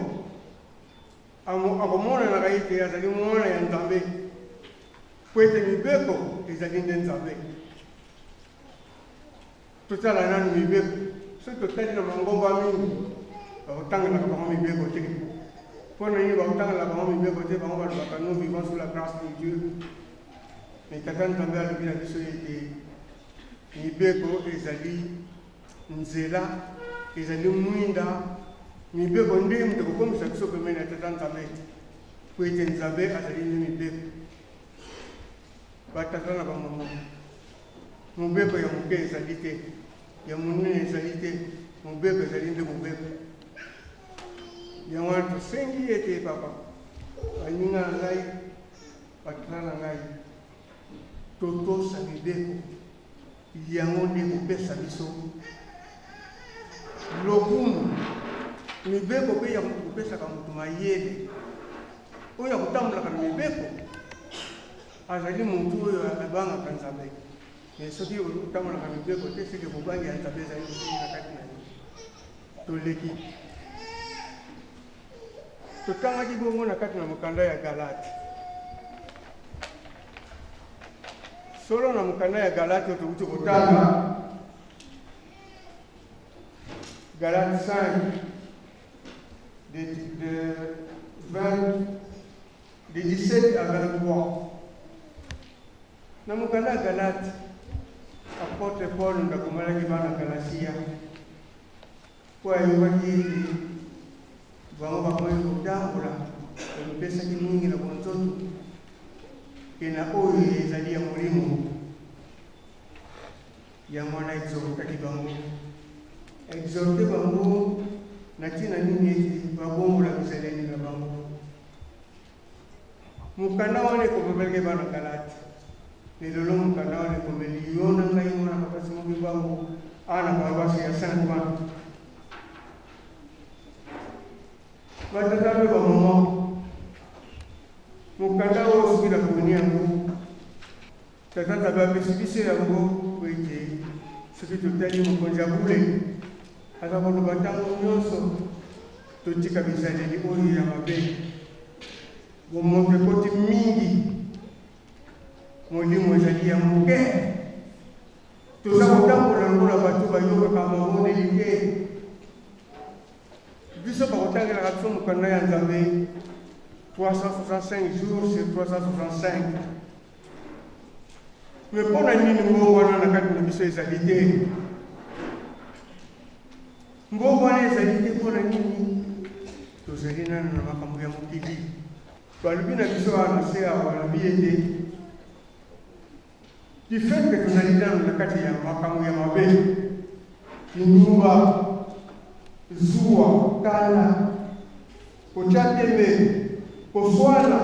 akomonanaka ete azali mwana ya Nzambe, mpo ete mibeko ezali nde Nzambe. Totala nanu mibeko. Soki totali na mangomba mingi, bakotangelaka bango mibeko te. Mpo na nini bakotangelaka bango mibeko te? Bango balobaka nous vivons sous la grâce de Dieu. Mais Tata Nzambe alobi na biso ete mibeko ezali nzela, ezali mwinda. Mibeko nde moto ekokomisa biso pembeni ya Tata Nzambe, mpo ete Nzambe azali nde mibeko. Batata na bamama. Mobeko ya moke ezali te, ya monene ezali te, mobeko ezali nde mobeko. Yango wana tosengi ete papa, baninga na ngai, batata na ngai, totosa mibeko. Yango nde ekopesa biso lokumu. Mibeko mpe ya kopesaka moto mayele. Oyo akotambolaka na mibeko Azali mutu oyo abangaka Nzambe. Mais soki otambolaka mibeko te, seke bobangi ya Nzambe ezali lisusu na kati na yo. Toleki. Totangaki bongo na kati na mokanda ya Galate. Solo na mokanda ya Galate oyo touti kotanga, Galate 5 de 20 De 17 à 23. Na mokanda ya Galate, apotre Paul nde akomelaki bana Galatia mpo ayokaki ete bango bakomaki kotambola, bamipesaki mingi na bonzoto ke na oyo ezali ya molimo. Yango wana exhortaki bango. Exhorte bango na ntina nini? Ete babongola bizaleli na bango. Mokanda wana ekomemelaki bana Galate. Lelo mokanda wana ekomeli yo na ngai, mwana Papa Simon Kimbangu, awa na paroisse ya Saint Ouen. Batata mpe bamama, mokanda oyo soki naponi yango, Tata Nzambe apesi biso yango mpo ete soki totali mokonzi ya bule aza koloba ntango nyonso totika bizaleli oyo ya mabe. Bomoto ekoti mingi, molimo ezali ya moke. Toza kotambola lokola bato bayokaka mabondeli te. Biso bakotangelaka biso mokanda ya Nzambe 365 jours sur 365. Me mpo na nini mbongo wana na kati na biso ezali te? Mbongo wana ezali te mpo na nini? Tozali nano na makambo ya mokili. Balobi na biso awa na se awa, balobi ete du fait que tozali nano na kati ya makambo ya mabe, kindumba, zuwa, kanda, kotya tembe, koswana,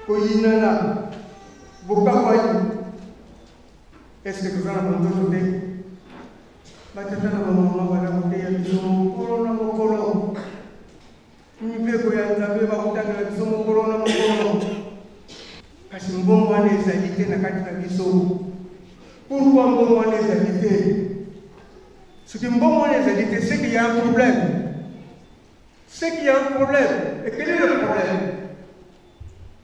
koyinana, bokabwani. Eske toza na bonzoto te? Batata na bamama baza koteya biso mokolo na mokolo mibeko ya Nzambe, bakotangela biso mokolo na mokolo, kasi mbongo wana ezali te na kati na biso. Pourquoi mbongo wana ezali te? Soki mbongo wana ezali te, c'est qu'il y a un problème. C'est qu'il y a un problème. Et quel est le problème?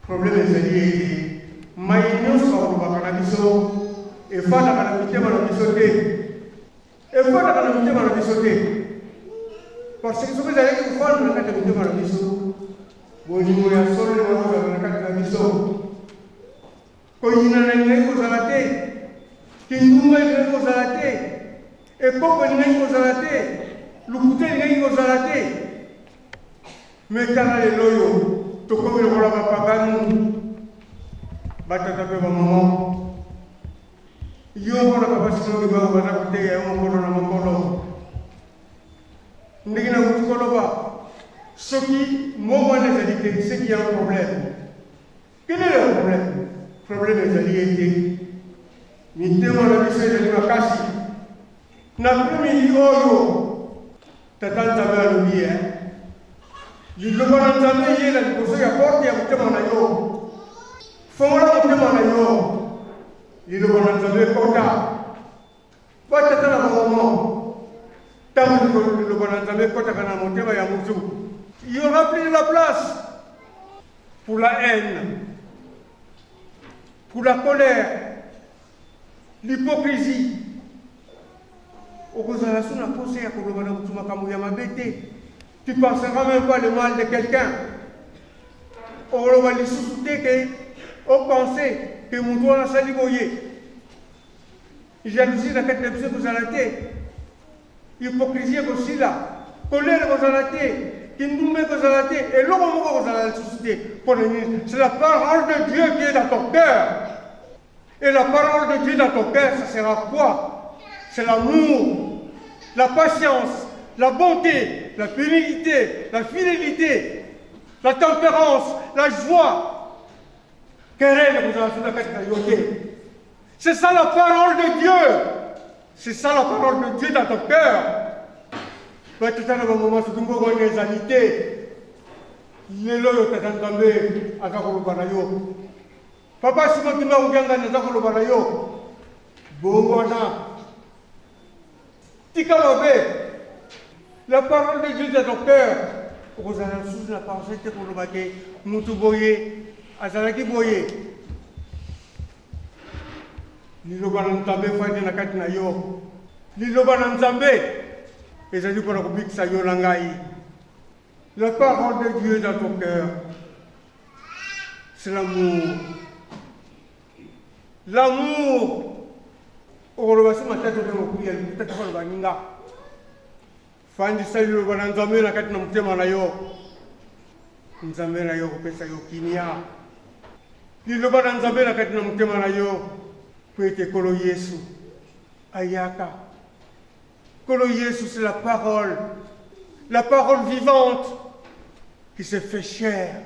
Problème ezali ete mai nyonso bakolobaka na biso efandaka na mitema na biso te. Efandaka na mitema na biso te. Parce que soki ezalaki kofanda na kati ya mitema na biso, bolingo ya solo elingaki kozala na kati na biso. Koyinana elingaki kozala te, kindumba elingaki kozala te, ekoko elingaki kozala te, lokuta elingaki kozala te. Me tala lelo oyo tokomi lokola bapaganu, batata mpe bamama. Yo mona Papa Simon Kimbangu baza koteya yo mokolo na mokolo. Ndenge nakuti koloba, soki mbongo wana ezali te, c'est qu'il y a un problème. Quel est le problème? Problème ezali ete mitema na biso ezali makasi. Na après-midi oyo, Tata Nzambe alobi eh, Liloba na Nzambe eyela liboso ya porte ya motema na yo. Fongola motema na yo. Liloba na Nzambe ekota. Batata na bamama, ntango liloba na Nzambe ekotaka na motema ya motu, il y aura plus de la place pour la haine, pour la colère, l'hypocrisie. Okozala so na posa ya koloba na motu makambo ya mabe te. Tu penseras même pas le mal de quelqu'un. Okoloba lisusu te ke opense ke motu wana asali boye. Jalousie na kati na biso ekozala te, hypocrisie ekosila, colère ekozala te, kindumba ekozala te, eloko moko ekozala lisusu te. Mpo na nini? C'est la parole de Dieu qui est dans ton cœur. Et la parole de Dieu dans ton cœur, ça sera quoi? C'est l'amour, la patience, la bonté, la bénignité, la fidélité, la tempérance, la joie. Querelle ekozala lisusu na kati na yo te. C'est ça la parole de Dieu. C'est ça la parole de Dieu dans ton cœur. Batata na bamama, soki mbongo wana ezali te, lelo oyo Tata Nzambe aza koloba na yo. Papa Simon Kimbangu Kiangani aza koloba na yo. Bongwana. Tika mabe. La parole de Dieu dans ton cœur. Okozala lisusu na pensée te koloba ke mutu boye azalaki boye. Liloba na Nzambe efandi na kati na yo. Liloba na Nzambe ezali mpo na kobikisa yo na ngai. La parole de Dieu dans ton cœur, c'est l'amour. L'amour. Okoloba se matata obe mokuya tata koloba ninga. Fandisa liloba na Nzambe na kati na motema na yo. Nzambe na yo kopesa yo kimia. Liloba na Nzambe na kati na motema na yo po ete Nkolo Yesu ayaka. Nkolo Yesu, c'est la parole, la parole vivante qui s'est fait chair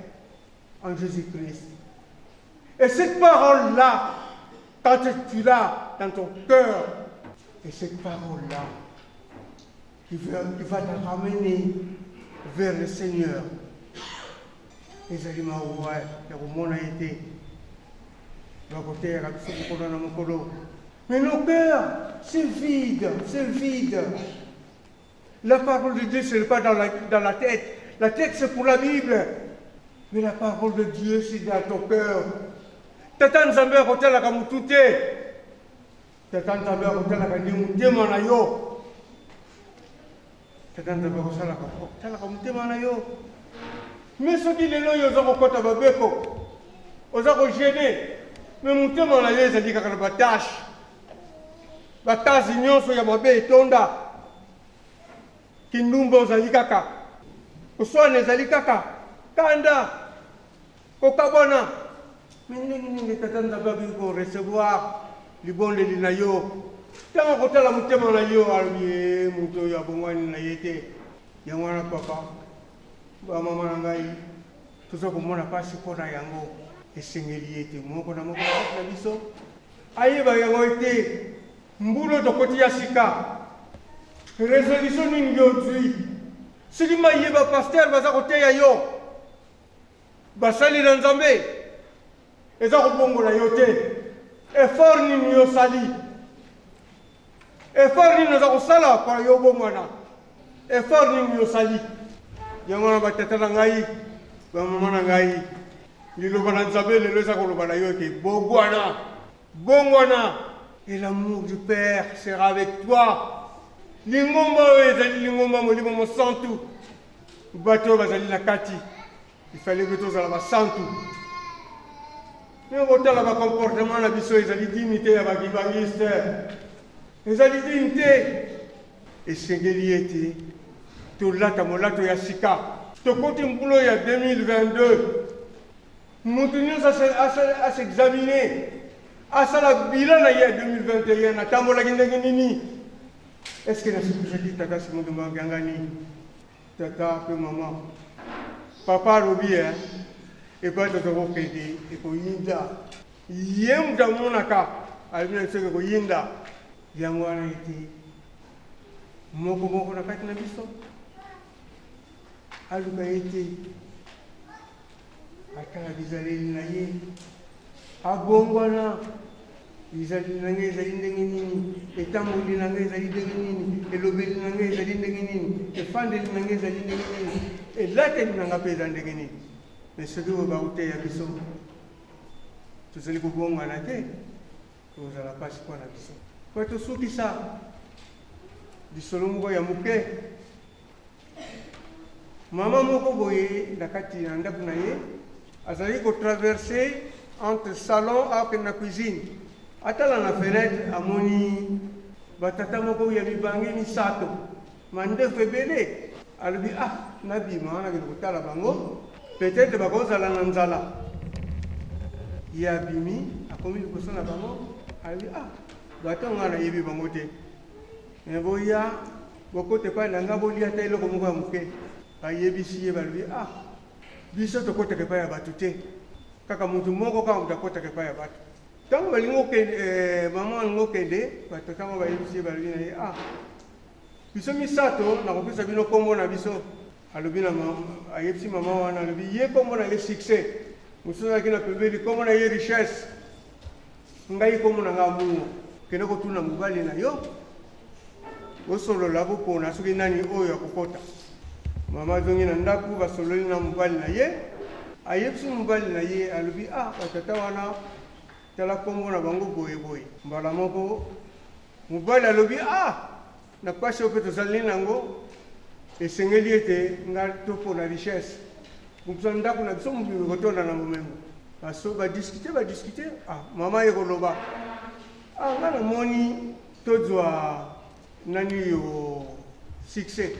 en Jésus-Christ. Et cette parole-là, quand tu l'as dans ton cœur, et cette parole-là qui va, qui va te ramener vers le Seigneur, ezali mawa ya komona ete bakoteyaka biso mokolo na mokolo, mais nos cœurs, c'est vide, c'est vide. La parole de Dieu, ce n'est pas dans la tête. La tête, c'est pour la Bible, mais la parole de Dieu, c'est dans ton cœur. Tata Nzambe akotalaka motu te. Tata Nzambe akotalaka nde motema na yo. Tata Nzambe akosalaka akotalaka motema na yo. Mais soki lelo oyo oza kokɔta babeko, oza kojeûner, mais motema na yo ezali kaka na bataches, bataches nyonso ya mabe etonda, kindumba ozali kaka koswana, ezali kaka kanda, kokabwana, mais ndenge nini Tata Nzambe akoki korecevoir libondeli na yo? Ntango akotala motema na yo, alobi: "E, moto oyo abongwani na ye te." Yango wana, papa, bamama na ngai, toza komona mpasi mpo na yango. Esengeli ete moko na moko na kati na biso ayeba yango ete mbula tokoti ya sika, résolution nini yo ozwi? Soki mayeba pasteur baza koteya yo, basali na Nzambe, eza kobongola yo te, effort nini yo osali? Effort nini oza kosala mpona yo obongwana? Effort nini osali? Yango wana, batata na ngai, bamama na ngai, liloba na Nzambe lelo eza koloba na yo ete bongwana, bongwana, et l'amour du Père sera avec toi. Lingomba oyo ezali lingomba Molimo Mosantu. Bato oyo bazali na kati, ifale mpe tozala basantu. Mais kotala bacomportement na biso, ezali digne te ya bakimbanguiste, ezali digne te. Esengeli ete tolata molato ya sika. Tokoti mbula ya 2022, moto nyonso as'examine, asala bilan na ye ya 2021: natambolaki ndenge nini? Est-ce nasepesaki Tata Simon Kimbangu? Tata mpe mama, papa alobi e epai toza kokende ekoyinda. Ye moto amonaka, alobi na biso ekoyinda. Yango wana ete moko moko na kati na biso Aluka ete atala bizaleli na ye, abongwana. Bizaleli na ngai ezali ndenge nini? Etamboli na ngai ezali ndenge nini? Elobeli na ngai ezali ndenge nini? Efandeli na ngai ezali ndenge nini? Elateli na ngai mpe eza ndenge nini? Me soki oyo bakoteya biso tozali kobongwana te, ekozala mpasi mpo na biso. Mpo tosukisa lisolo moko ya moke. Mama moko boye na kati na ndako na ye azalaki kotraverse entre salon akende na cuisine, atala na fenetre amoni batata moko ya mibange misato, mandefu ebele. Alobi, ah, nabima nakende kotala bango, peut-être bakozala na nzala. Ye abimi, akomi liboso na bango, alobi, ah, bato nga nayebi bango te, me boya bokota epai na nga, bolia ata eloko moko ya moke. Bayebisi ye, balobi, ah, biso tokotaka epai ya bato te, kaka moto moko kaka moto akotaka epai ya bato. Ntango balingi okende, mama alingi okende, bato ntango bayebisi ye, balobi na ye, ah, biso misato nakopesa bino nkombo na biso. Alobi na mama, ayebisi mama wana, alobi ye nkombo na ye Succès, mosusu azalaki na pembeni nkombo na ye Richesse, ngai nkombo na ngai Amour. Kende kotuna mobali na yo, bosolola, bopona soki nani oyo akokota. Mama azongi na ndako, basololi na mobali na ye, ayebisi mobali na ye, alobi, ah, batata wana tala nkombo na bango boye boye. Mbala moko mobali alobi, ah, na pasi oyo mpe tozali nango, esengeli ete nga topona Richesse, mosusu ndako na biso mobimba ekotonda na bomengo. Baso badiskute, badiskute, ah, mama ye koloba, ah, nga namoni tozwa nani yo Succès.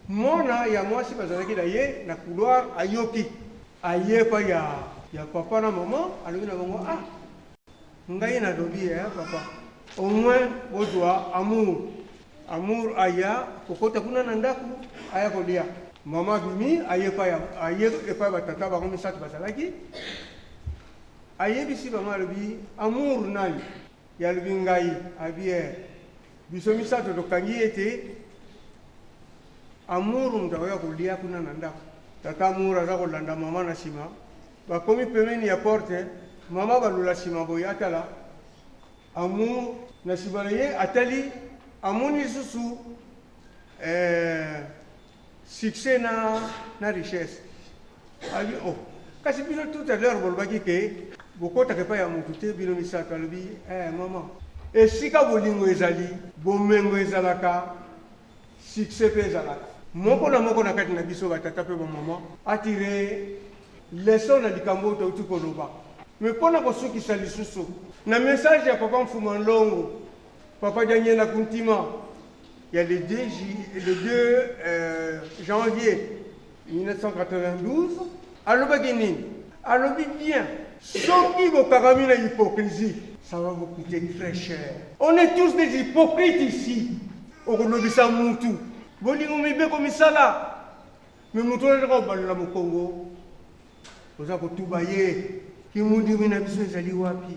Mwana ya mwasi bazalaki na ye na couloir ayoki, aye epai ya papa na mama, alobi na bango, ah, ngai nalobi eh, papa, au moins bozwa Amour. Amour aya kokota kuna na ndako, aya kolia. Mama abimi, aye epai batata bango misato bazalaki, ayebisi bango, alobi, Amour nani? Ye alobi, ngai. Abi, eh, biso misato tokangi ete Amour moto akoya kolia kuna na ndako. Tata Amour aza kolanda mama na nsima, bakomi pembeni ya porte, mama balula nsima boye, atala Amour na nsima na ye, atali amoni lisusu Succès na Richesse. Alobi, oh, kasi bino tout à l'heure bolobaki ke bokotaka epai ya motu te bino misato. Alobi, eh, mama, esika bolingo ezali, bomengo ezalaka, succès mpe ezalaka. Moko na moko na kati na biso batata mpe bamama atire leçon na likambo oyo touti koloba. Me mpo na kosukisa lisusu na message ya papa Mfuma Nlongo, papa Diangienda Kuntima, ya le 2, le 2 janvier 1992, alobaki nini? Alobi bien, soki bokangami na hypocrisie, ça va vous coûter très cher. On est tous des hypocrites ici. Okolobisa mutu bolingo mibeko misala, me mutu wana kaka obalola mokongo, oza kotuba ye. Kimondimi na biso ezali wapi?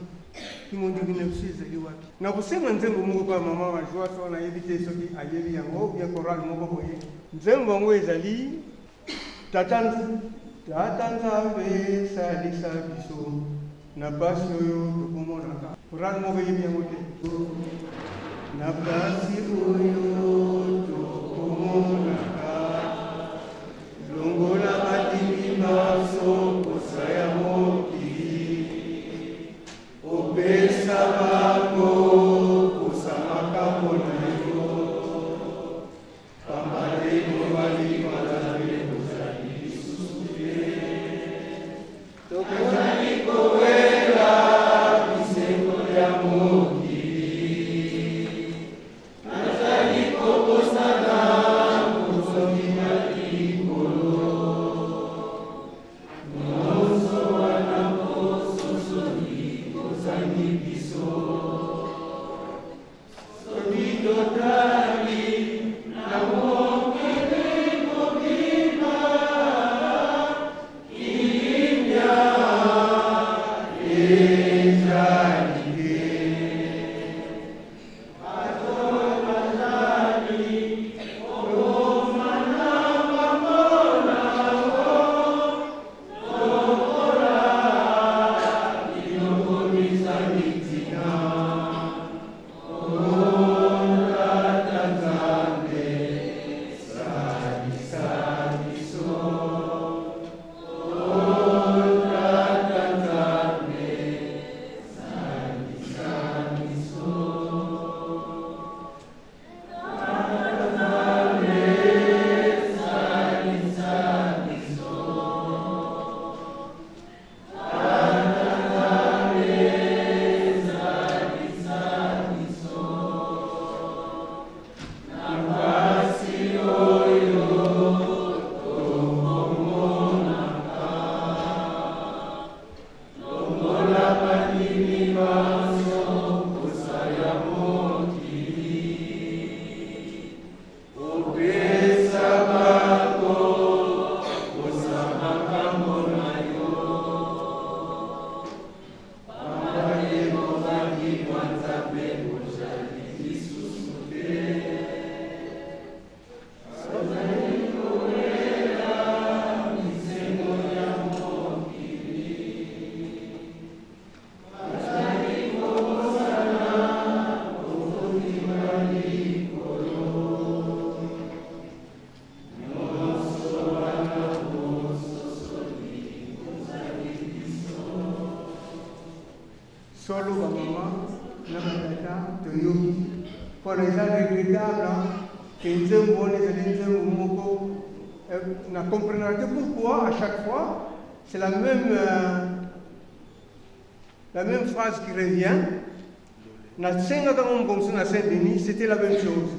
Kimondimi na biso ezali wapi? Nakosenga nzembo moko kaka mama wa joie, so nayebi te soki ayebi yango bien, chorale moko boye. Nzembo yango ezali Tata, Tata Nzambe salisa biso na pasi oyo tokomonaka. Chorale moko eyebi yango te. Na pasi oyo tokomonaka, longola bandimi banso posa ya mokili, opesa bango posa makambo na yo, pamba te tobali Nzambe tozali lisusu te, tokozali kowela bisengo ya mokili, nazali kobosana. Solo ba mama na ba tata toyoki pona eza regrettable que nzembo wana ezali nzembo moko na comprenaka te pourquoi à chaque fois c'est la même la même phrase qui revient. Nasengaka ngo mokolo mosusu na Saint Denis, c'était la même chose.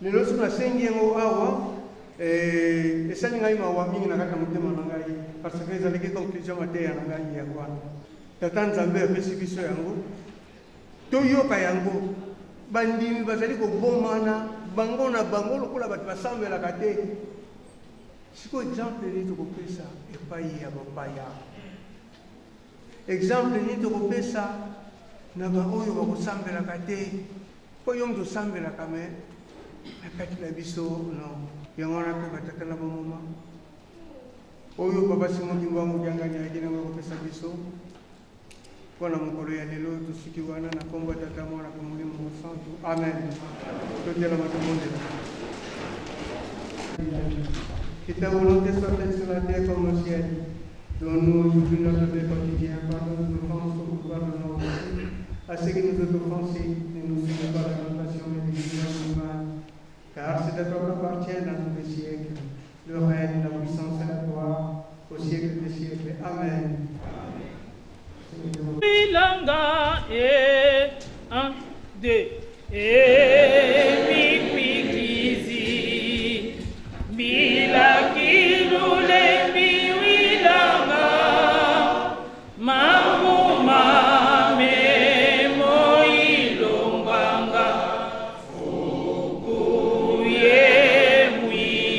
Lelo soki nasengi yango awa eh, esali ngai mawa mingi na kati na motema na ngai parce que ezalaki conclusion mateya na ngai yango wana. Tata Nzambe apesi biso yango, toyoka yango. Bandimi bazali kobomana bango na bango lokola bato basambelaka te. Sikoyo exemple nini tokopesa epai ya bapaya? Exemple nini tokopesa na baoyo bakosambelaka te? Po yo moto osambelaka mais na kati na biso non. Yango wana pe ba tata na ba mama oyo papa Simon Kimbangu Kiangani ayaki nango kopesa biso mpo na mokolo ya lelo tosuki wana na kombo ya Tata, Mwana mpe Molimo Mosantu. Amen. Totelama tobondela. Que ta volonté soit faite sur la terre comme au ciel. Donne-nous aujourd'hui notre pain quotidien. Pardonne nos offenses comme nous pardonnons aussi à ceux qui nous ont offensés. Ne nous soumets pas à la tentation, mais délivre-nous du mal. Car c'est à toi qu'appartient dans tous les siècles le règne, la puissance et la gloire au siècle des siècles. Amen. Bilanga, eh, 1, 2, eh, mikwikizi, bilakilule miwilanga, manguma memo ilongwanga, fukuye mwini.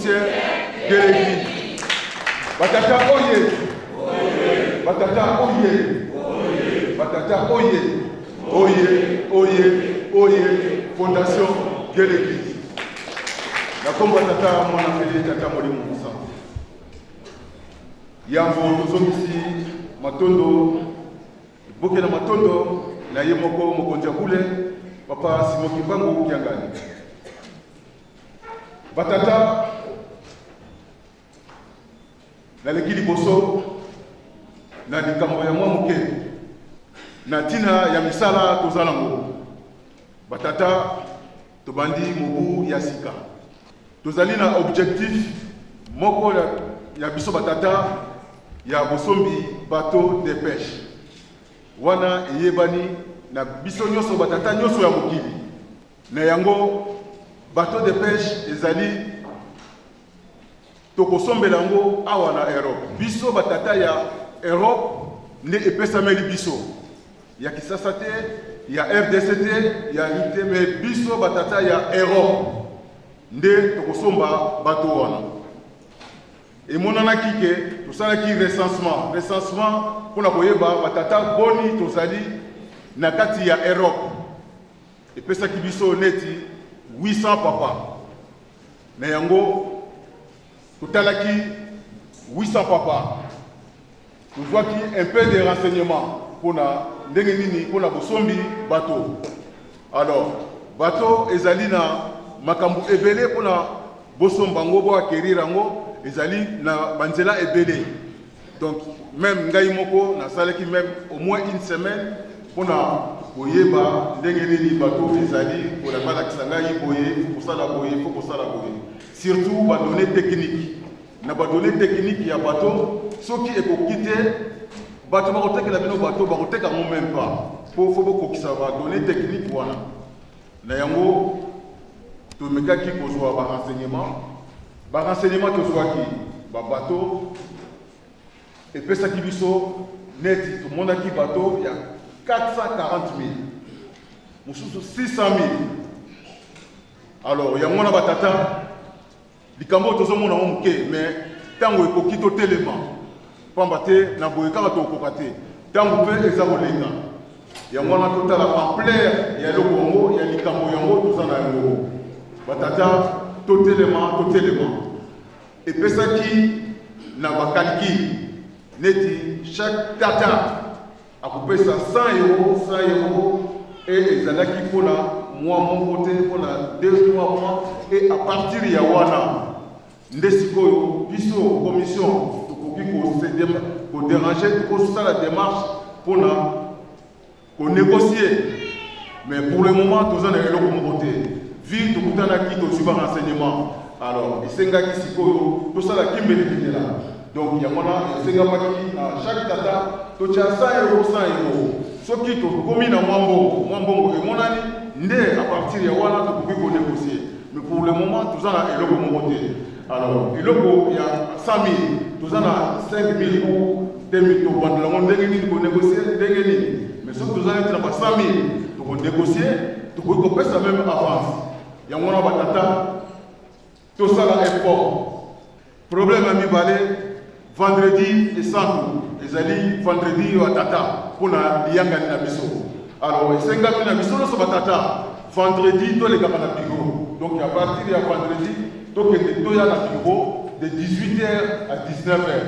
Fondation de l'Église. Batata oye! Batata oye! Batata oye! Oye, oye, oye, Fondation de l'Église. Na kombo ya Tata, Mwana mpe Tata Molimo Mosantu. Yambo tozongisi matondo Liboke na matondo na ye moko mokonzi ya bule papa Simon Kimbangu Kiangani. Batata naleki liboso na likambo ya mwa moke na ntina ya misala toza nango. Batata tobandi mobu ya sika, tozali na objectif moko ya, ya biso batata ya bosombi bateau de pêche wana eyebani na biso nyonso batata nyonso ya mokili. Na yango bateau de pêche ezali tokosombela yango awa na Europe. Biso batata ya Europe nde epesameli biso ya Kisasa te, ya RDC te, ya te, me biso batata ya Europe nde tokosomba bato wana. Emonanaki ke tosalaki recensement, recensement mpona koyeba batata boni tozali na kati ya Europe. Epesaki biso neti 800 papa. Na yango totalaki 800 papa, tozwaki un peu de renseignement mpona ndenge nini mpona bosombi bato. Alors bato ezali na makambo ebele mpona bosomba yango, boacquérir yango, ezali na banzela ebele. Donc même ngai moko nasalaki même au moins une semaine mpona koyeba ndenge nini bato ezali mpona balakisa ngai boye fo kosala boye, fo kosala boye, surtout badonnées techniques. Na badonnées techniques ya bato, soki ekoki te, bato bakotekela bino bato bakoteka yango même pas, po fo bokokisa badonnées techniques wana. Na yango tomekaki kozwa barenseignement. Barenseignement tozwaki babato epesaki biso neti tomonaki bato ya 440 000, mosusu 600 000. Alors yango wana batata, likambo oyo tozomona yango moke, mais ntango ekoki totelema, pamba te na boye kaka tokokoka te, ntango mpe eza koleka. Yango wana totala ampleur ya eloko yango, ya likambo yango toza na yango. Batata totelema, totelema. Epesaki na bacalcul neti chaque tata akopesa 100 euro, 100 euro, e ezalaki mpona mwa moko te, mpona 2 3 mois. E à partir ya wana nde sikoyo biso commission tokoki kodéranger, kosala démarche mpona konégocier. Mais pour le moment toza na eloko moko te. Vi tokutanaki, tozwi ba renseignement, alors esengaki sikoyo tosala kimbeleketela. Donc yango wana esengamaki na chaque tata totya 100 euro, 100 euro. Soki tokomi na mwa mbongo, mwa mbongo emonani, nde à partir ya wana tokoki konégocier. Mais pour le moment toza na eloko moko te. Alors eloko ya 100 000, toza na 5 000 ou 2 000, tobandela yango ndenge nini, konégocier ndenge nini? Mais soki toza neti na ba 100 000, tokonégocier, tokoki kopesa même avance. Yango wana batata tosala effort. Problème ya mibale, vendredi esantu ezali vendredi ya tata mpona liyangani na biso. Alors esengami na biso nyonso batata, vendredi tolekaka na bureau. Donc à partir ya vendredi tokende, toya na bureau de 18h à 19h.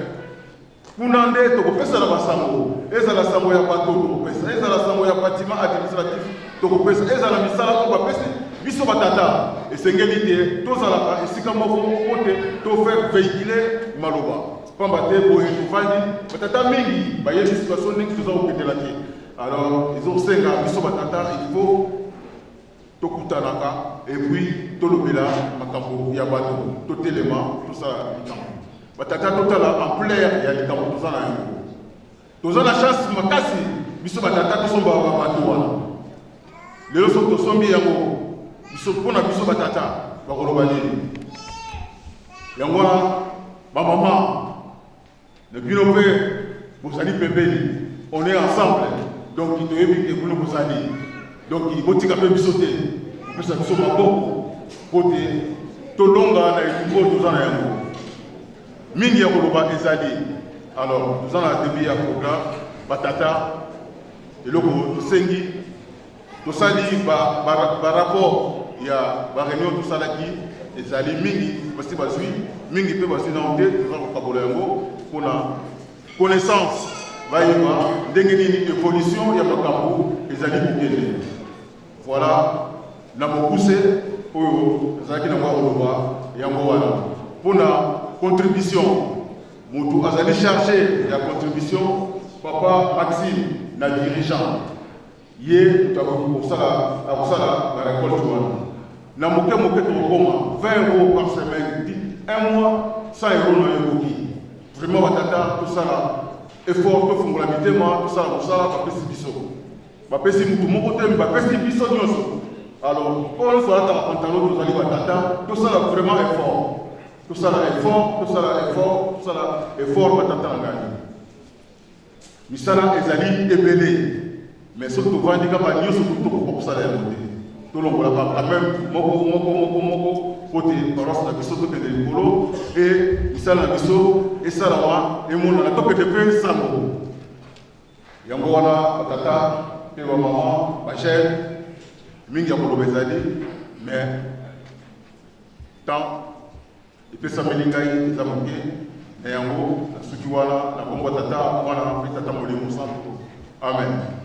Kuna nde tokopesa na basango, ezala sango ya bato tokopesa, ezala sango ya bâtiment administratif tokopesa, ezala misala oyo bapesi biso batata. Esengeli te tozalaka esika moko po te tofaire véhiculer maloba, pamba te boye tovandi, batata mingi bayebi situation ndenge toza kokendela te. Alors ezosenga biso batata, il faut tokutanaka et puis tolobela makambo ya bato, totelema, tosala likambo. Batata totala ampleur ya likambo toza na yango. Toza na chance makasi biso batata tosomba bato wana lelo. Soki tosombi yango biso, mpona biso batata bakoloba nini? Yango wana bamama na bino mpe bozali pembeni, on est ensemble. Donc toyebi ke bino bozali, donc botika mpe biso te, kopesa biso maboko po te. Tolonga na etumba oyo toza na yango. Mingi ya koloba ezali. Alors, toza na début ya programme, batata, eloko tosengi, tosali ba, ba, ba rapport ya ba réunion tosalaki ezali mingi, basi bazwi mingi mpe bazwi nano te, toza kokabola yango mpona connaissance bayeba ndenge nini évolution ya makambo ezali kokende. Voilà, na mokuse oyo nazalaki na mwa koloba yango wana mpona contribution. Motu azali charge ya contribution, papa Maxime na dirigeant, ye moto akoki kosala, akosala ba récolte wana na moke moke. Tokokoma 20 euros par semaine, un mois 100 euros na yo ekoki. Vraiment batata, tosala effort, tofungola mitema, tosala mosala bapesi biso. Bapesi mutu moko te, bapesi biso nyonso. Alors oyo nyonso alataka pantalon, tozali batata, tosala vraiment effort, tosala effort, tosala effort, tosala effort. Batata na ngai, misala ezali ebele, mais soki tovandi kaka nyonso, tokoka kosala yango te. Tolongolaka quand même moko moko moko moko po te paroisse na biso tokende likolo e misala na biso esalama, emonana, tokende mpe sango. Yango wana batata mpe bamama, bajeune, mingi ya koloba ezali, mais temps epesameli ngai eza moke. Na yango nasuki wana, na kombo tata, mwana mpe tata Molimo Santo, amen.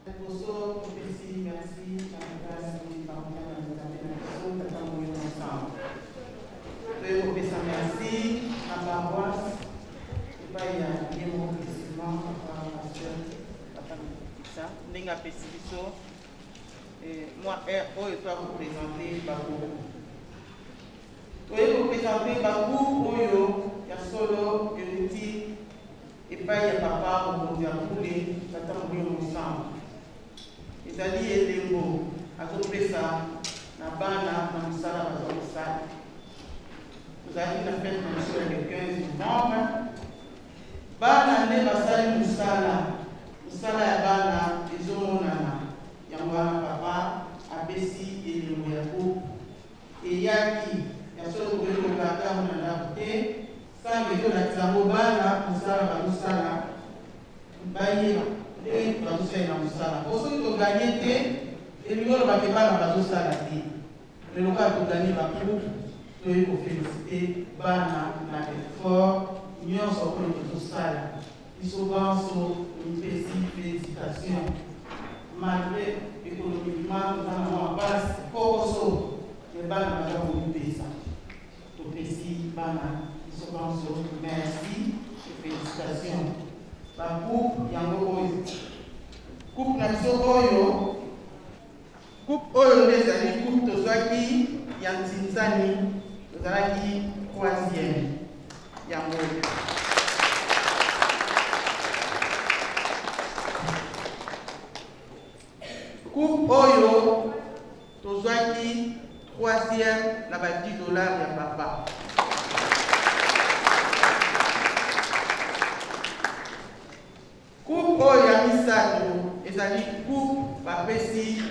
Liboso topesi merci na makasi partenaire na Nzambe na biso Tata Molimo Mosantu. Toye kopesa merci na paroisse epai ya ye moko précisément papa pasteur papa Mikisa ndenge apesi biso mwa heure oyo to akopresente babuku. Toye kopresente babuku oyo ya solo euti epai ya papa mokonzi ya bule Tata Molimo Mosantu. Ezali elembo azopesa na bana na mosala baza kosala. Tozalaki na fete na biso ya le 15 novembre, bana nde basali mosala, mosala ya bana ezomonana. Yango wana papa apesi elembo ya buku eyaki ya solo. Tokoki kokata yango na ndako te sange tolakisa yango bana mosala bazosala, bayeba ndenge bazosalela mosala. Po soki togagner te, elingi olobake bana bazosala te. Mais lokola togagner bacoupe, toyei koféliciter bana na effort nyonso oyo tozosala. Biso banso tomipesi félicitation malgré économiquement toza na mwa mpasi kokoso, me bana baza komipesa. Topesi bana biso banso merci et félicitation. Bacoupe yango oyo, coupe na biso oyo, coupe oyo nde ezali coupe tozwaki ya Ntinzani, tozalaki troisième, yango oyo. Coupe oyo. Tozwaki troisième na ba 10 dollars ya papa. Coupe oyo ya misato ezali coupe bapesi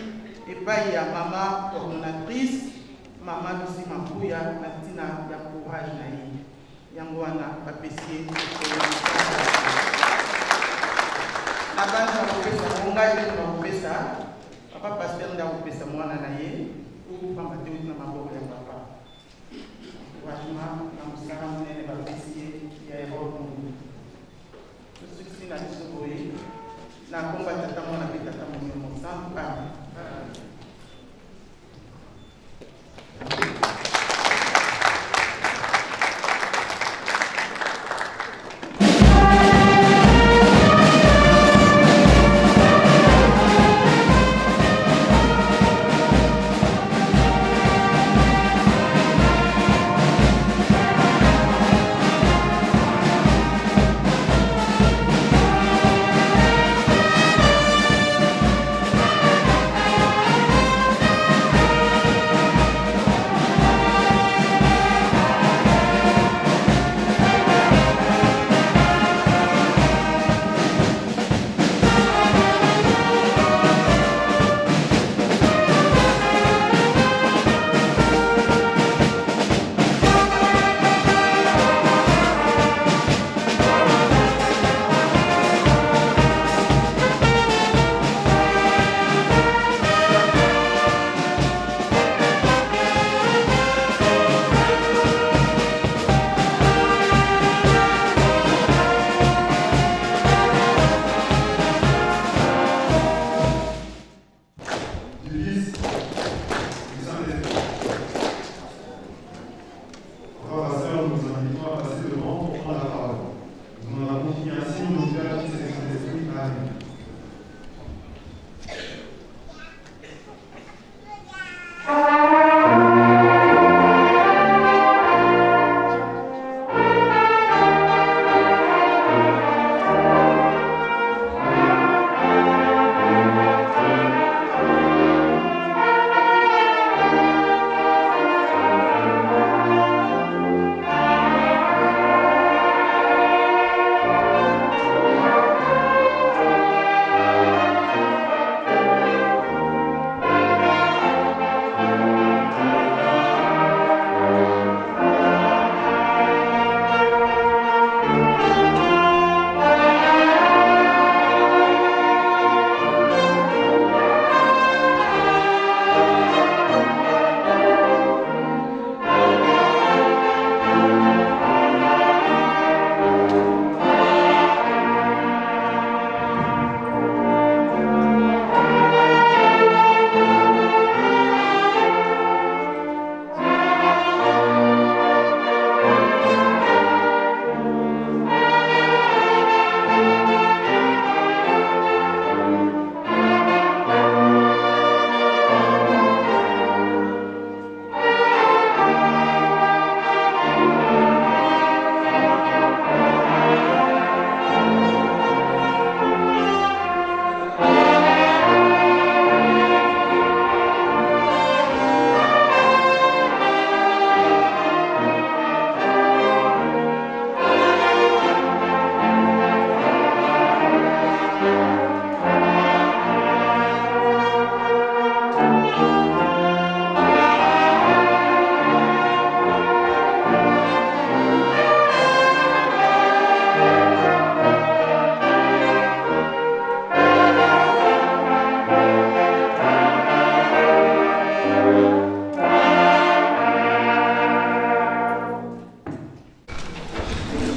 epai ya mama coordonnatrice, mama Lucie Makuya, na ntina ya courage na ye. Yango wana bapesi ye coupe oyo ya misato. Na bana bakopesa yango, ngai mpe bakopesa, papa pasteur nde akopesa mwana na ye coupe, pamba te euti na maboko ya papa. Encouragement na mosala monene bapesi ye ya Europe mobimba. Tosukisi na biso boye na kombo ya Tata, Mwana mpe Tata Molimo Mosantu. Amen. Du Fils, du Saint-Esprit. Frères et sœurs, nous vous invitons à passer devant pour prendre la parole. Nous en avons fini ainsi, au nom du Père, du Fils et du Saint-Esprit. Amen.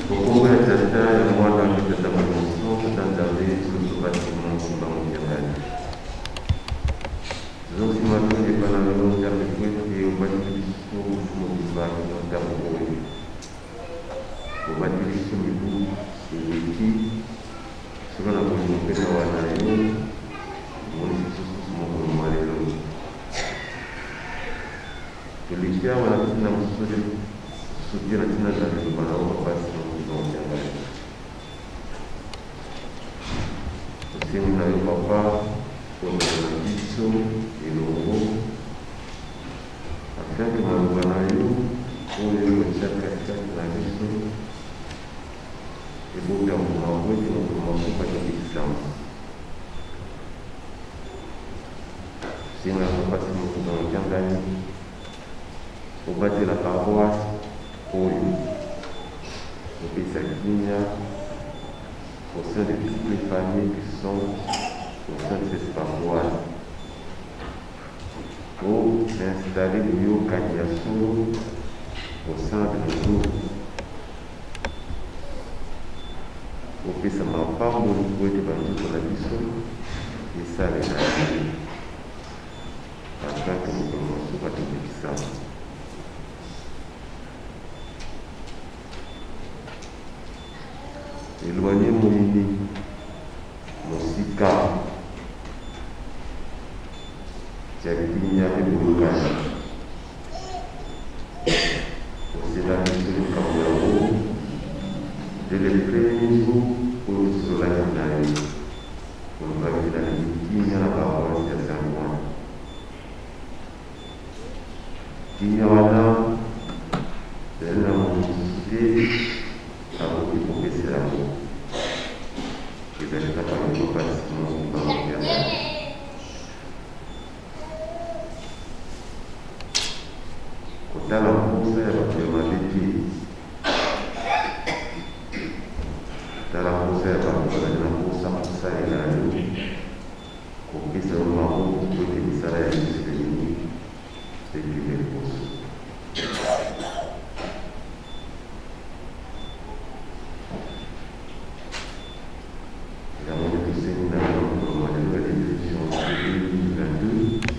Bokongo ya Tata, ya Mwana mpe Tata Molimo Mosantu, Tata Nzambe, biso toba Simon Kimbangu Kiangani. Tozongisi matondi epai na yo, Nzambe, mpo ete obateli biso butu mobimba kino ntango oyo. Obateli biso mibu eleki solo na bolingo mpe mawa na yo, omonisi biso susu mokolo mwa lelo. Toleki awa na ntina mosusu te soki na ntina na liloba na yo, Papa Simon Kimbangu Kiangani. Tosengi na yo, Papa, kozala na biso elongo. Afin que maloba na yo oyo otia katikati na biso ebota mbuma mpo ete mokolo mwa nsuka tobikisama. Tosenga Papa Simon Kimbangu Kiangani obatela paroisse oyo, opesa kimia au sein de toutes les familles qui sont au sein de cette paroisse. O installer boyokani ya solo au sein de nos groupes. Opesa mapamboli mpo ete banzoto na biso esalela yo, afin que mokolo mwa nsuka tobikisama. Eloigner moyini mosika ya kimia mpe boyokani. Osela biso likambo yango dès le premier jour oyo tosololaki na yo, olobaki nalingi kimia na paroisse ya San Juan. Kimia wana ezali na moto mosusu te akoki kopesa yango, ezali kaka yo Papa Simon Kimbangu Kiangani. Kotala mposa ya bato ya mabe te. Tala mposa ya bato bazali na mposa kosalela yo, kopesa yo maboko mpo ete misala ya Yesu elingi ekende liboso. Yango nde tosengi na yo na mokolo mwa lelo ya le 2 janvier 2022,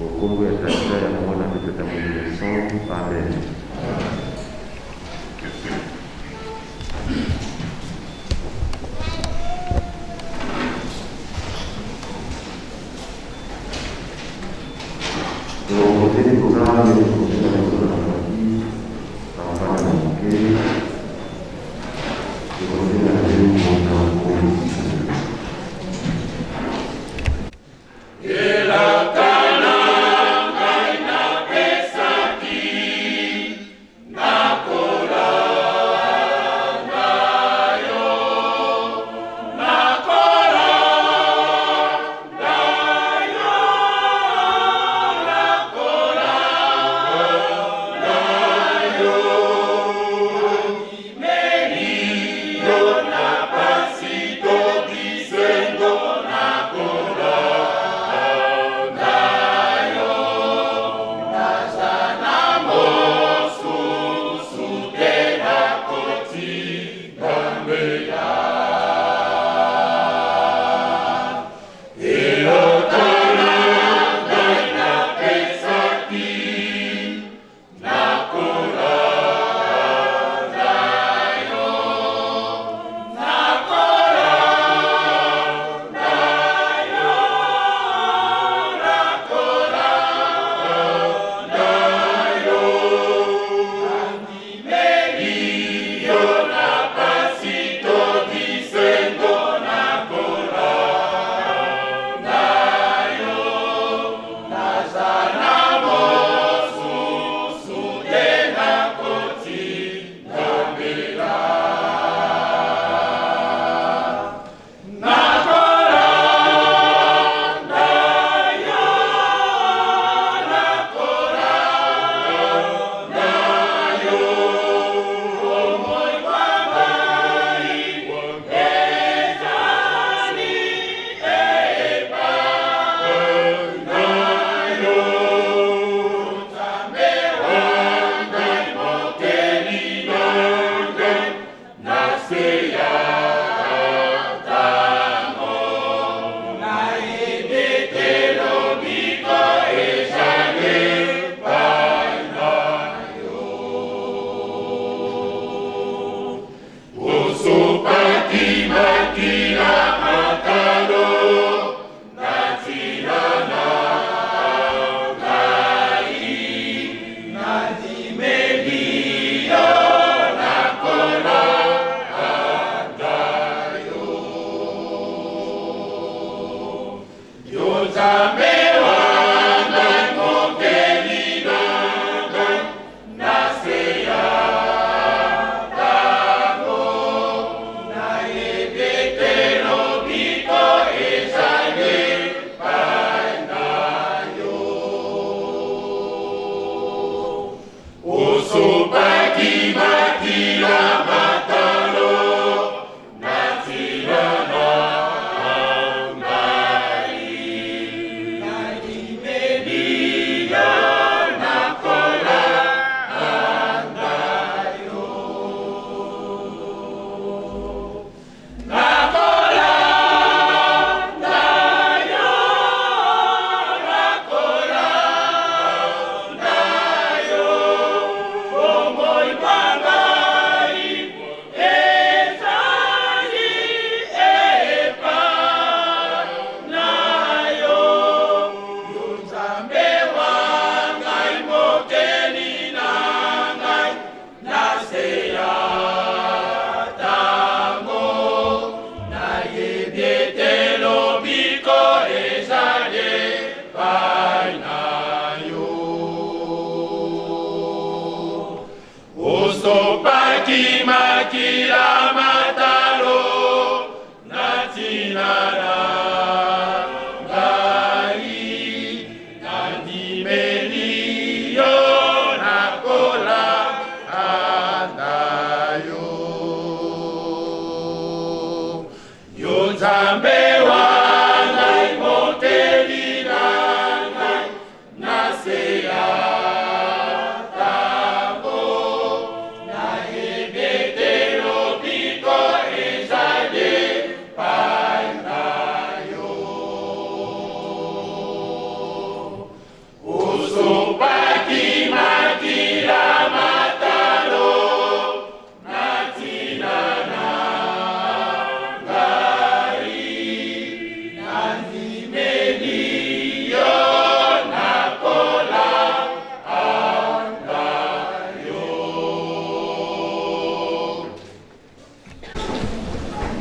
o nkombo ya Tata, ya Mwana mpe Tata Molimo Santu. Amen. Tokoteli programme tokotela biso na baki bafanda na moke tokotela yo na nkombo. Elaka na ngai napesaki, nakolanda yo, nakolanda yo, nakolanda yo. Nandimeli yo na pasi to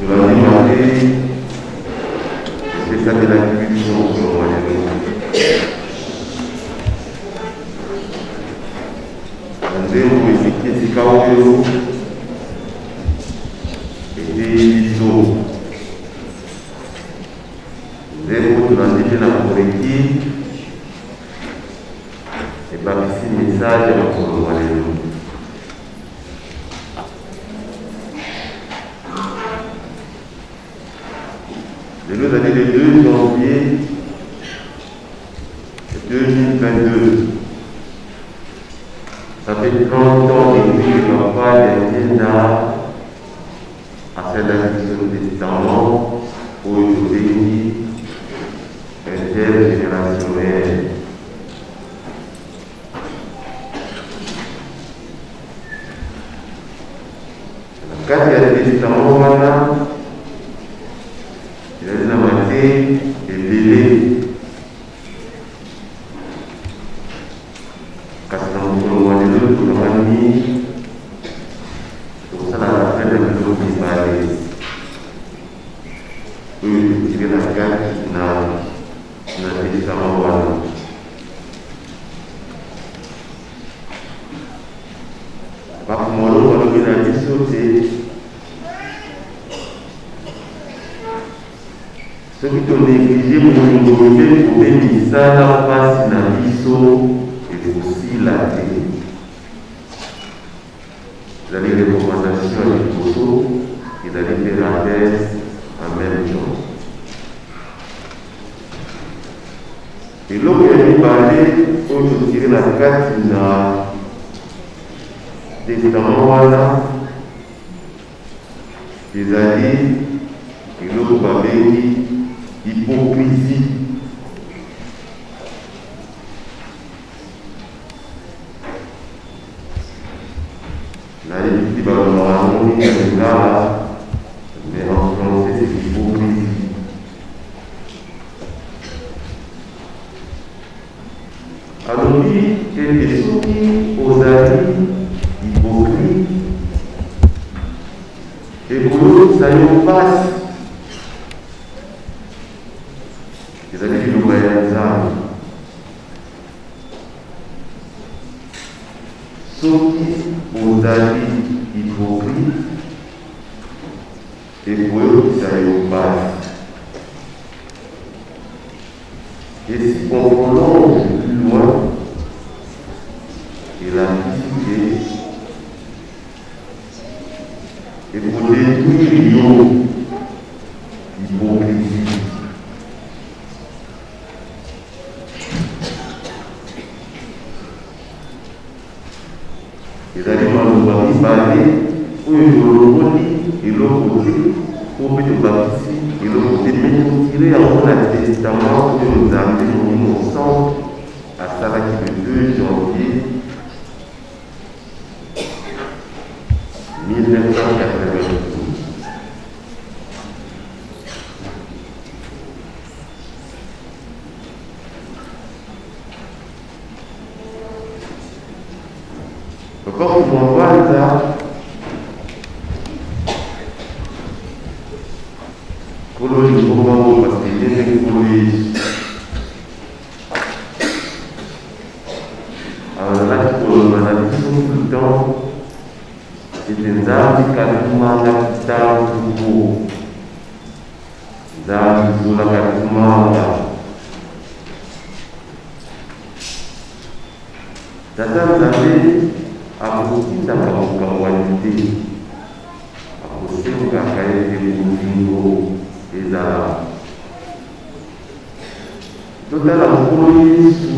Tolandi mateyi epesamelaki biso mokolo mwa lelo. Na nzembo eleki esika oyo eteyi biso. Nzembo tolandi mpe na koreki ebakisi message ya mokolo mwa lelo. Lelo ezali le 2 janvier 2022. Ça fait 30 ans depuis que papa Diangienda asalaki biso testament oyo tobengi intergénérationnel. Na kati ya testament wana ezali na mateyi ebele, kasi na mokolo mwa lelo tokangami tokosala rappel ya biloko mibale oyo totire na kati na na testament wana. Papa Molongo alobi na biso te soki toneglige bolingo mibeko mpe misala mpasi na biso ekosila te. Ezali recommandation ya liboso, ezali mpe rappel en même temps. Eloko ya mibale oyo totire na kati na testament wana ezali eloko babengi hypocrisie. Nayebi te balobaka yango nini na lingala, mais en français c'est hypocrisie. Alobi ete soki ozali hypocrite, ekoyokisa yo mpasi. Ezali liloba ya Nzambe. Soki ozali hypocrite, ekoyokisa yo mpasi. Et si on prolonge plus loin, elakisi ke ekodetruire yo hypocrisie. Ezali maloba mibale oyo tolongoli eloko te to mpe tobakisi eloko te, mais totire yango na testament oyo Nzambe Molimo Santu asalaki le 2 janvier 1992. Papa Kumwanza Nkolo lingomba oyo parce que ye nde Nkolo Yesu azalaki koloba na biso tout le temps ete Nzambe katumanga kitantuko Nzambe zola katumanga Tata Nzambe akotindaka bokabwani te, akosengaka ete bolingo ezala. Totala Nkolo Yesu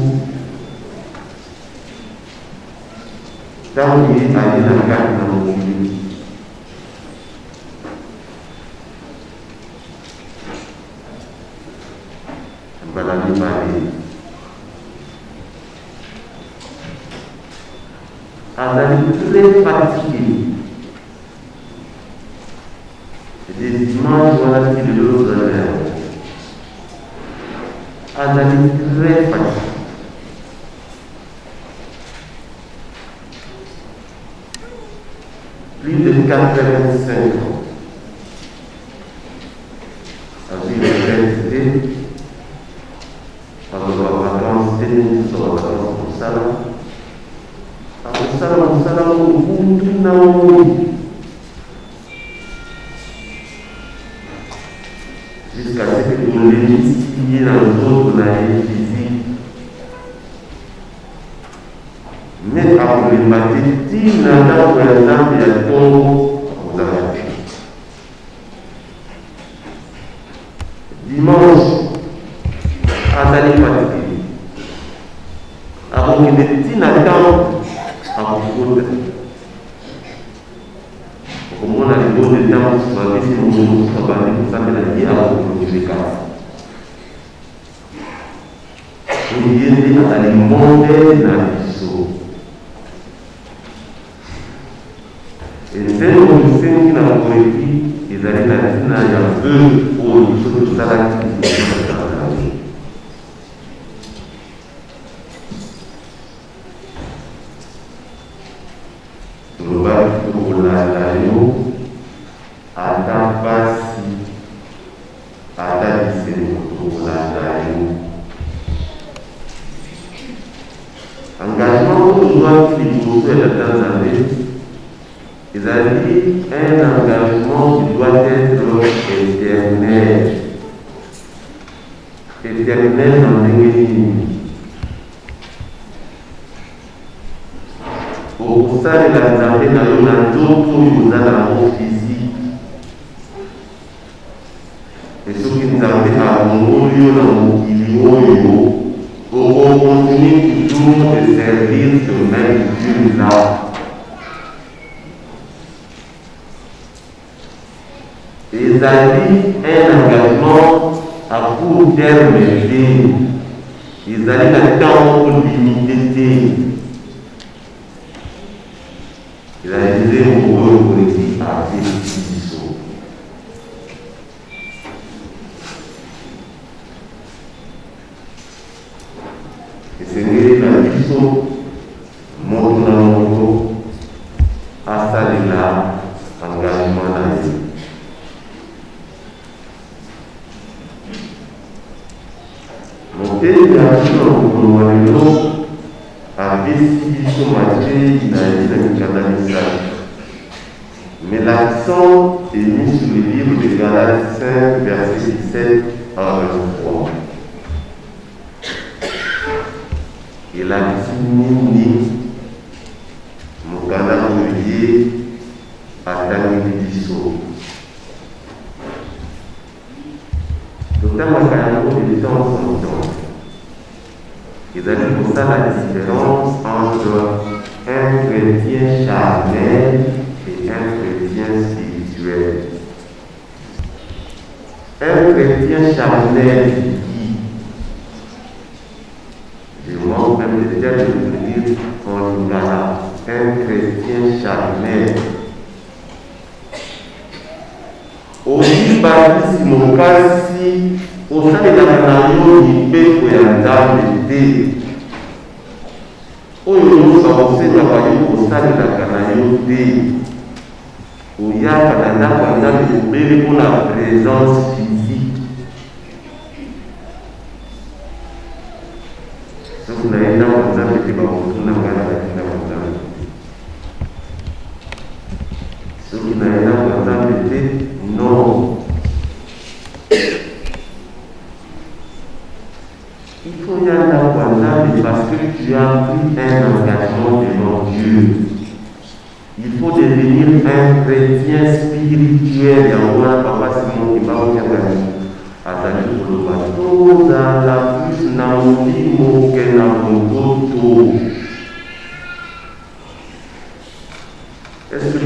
ntango ye aye na kati na mokili. Mbala mibale. Azali très fatigué. Des images wana ti lelo tozali na yango. Azali très fatigué. Plus de 85 ans. Akosala mosala yango butu na moi jusqu'à ce que tolembisi ye na nzoto na ye physique, mais akolemba te ti na ndako ya Nzambe ya ntongo akozala te. Dimanche azali fatigué, akokende ti na temple, akokota, okomona libonde ntango mosusu bapesi moto mosusu abandi kosambela, ye akokontinue kaka. Ye nde azali modèle na biso. Nzembo tosengi na Mokonzi ezali na ntina ya vœu oyo biso tosalaki liboso ya Tata na ye. Tolobaki tokolanda yo ata mpasi ata bisengo, tokolanda yo. Engagement oyo tozwaki liboso ya Tata Nzambe ezali un engagement qui doit être éternel. Éternel na ndenge nini? Okosalela Nzambe na yo na nzoto oyo oza na yango physique. Et soki Nzambe alongoli yo na mokili oyo, oko continuer toujours de servir ce même Dieu là. Ezali un engagement à court terme te, ezali na temps moko limite te. Ezali nzembo oyo Mokonzi apesi biso. Esengeli na biso moto na moto asalela engagement na ye. Moteyi na biso na mokolo wa lelo apesi biso mateyi na ye na mikanda misato. Mais l'accent est mis sur le livre de Galates 5, verset 17 à 23. Elakisi nini mokanda oyo ye atangeli biso? Totangaka yango de temps en temps. Ezali kosala différence entre un chrétien charnel et un chrétien spirituel. Un chrétien charnel, c'est qui? Je manque même de terme de vous dire en lingala. Un chrétien charnel. Ozwi batisimo kasi osalelaka na yo mibeko ya Nzambe te. Oyo nyonso akosengaka yo osalelaka na yo te. Oyaka na ndako ya Nzambe bobele mpo na presence physique. Soki naye ndako ya Nzambe te, bakotuna ngai nazalaki ndako ya Nzambe te. Soki naye ndako ya Nzambe te, non. Il faut ya ndako ya Nzambe parce que tu as pris un engagement devant Dieu. Il faut devenir un chrétien spirituel. Yango wana Papa Simon Kimbangu Kiangani azali koloba tozala plus na molimo ke na bonzoto. Est-ce que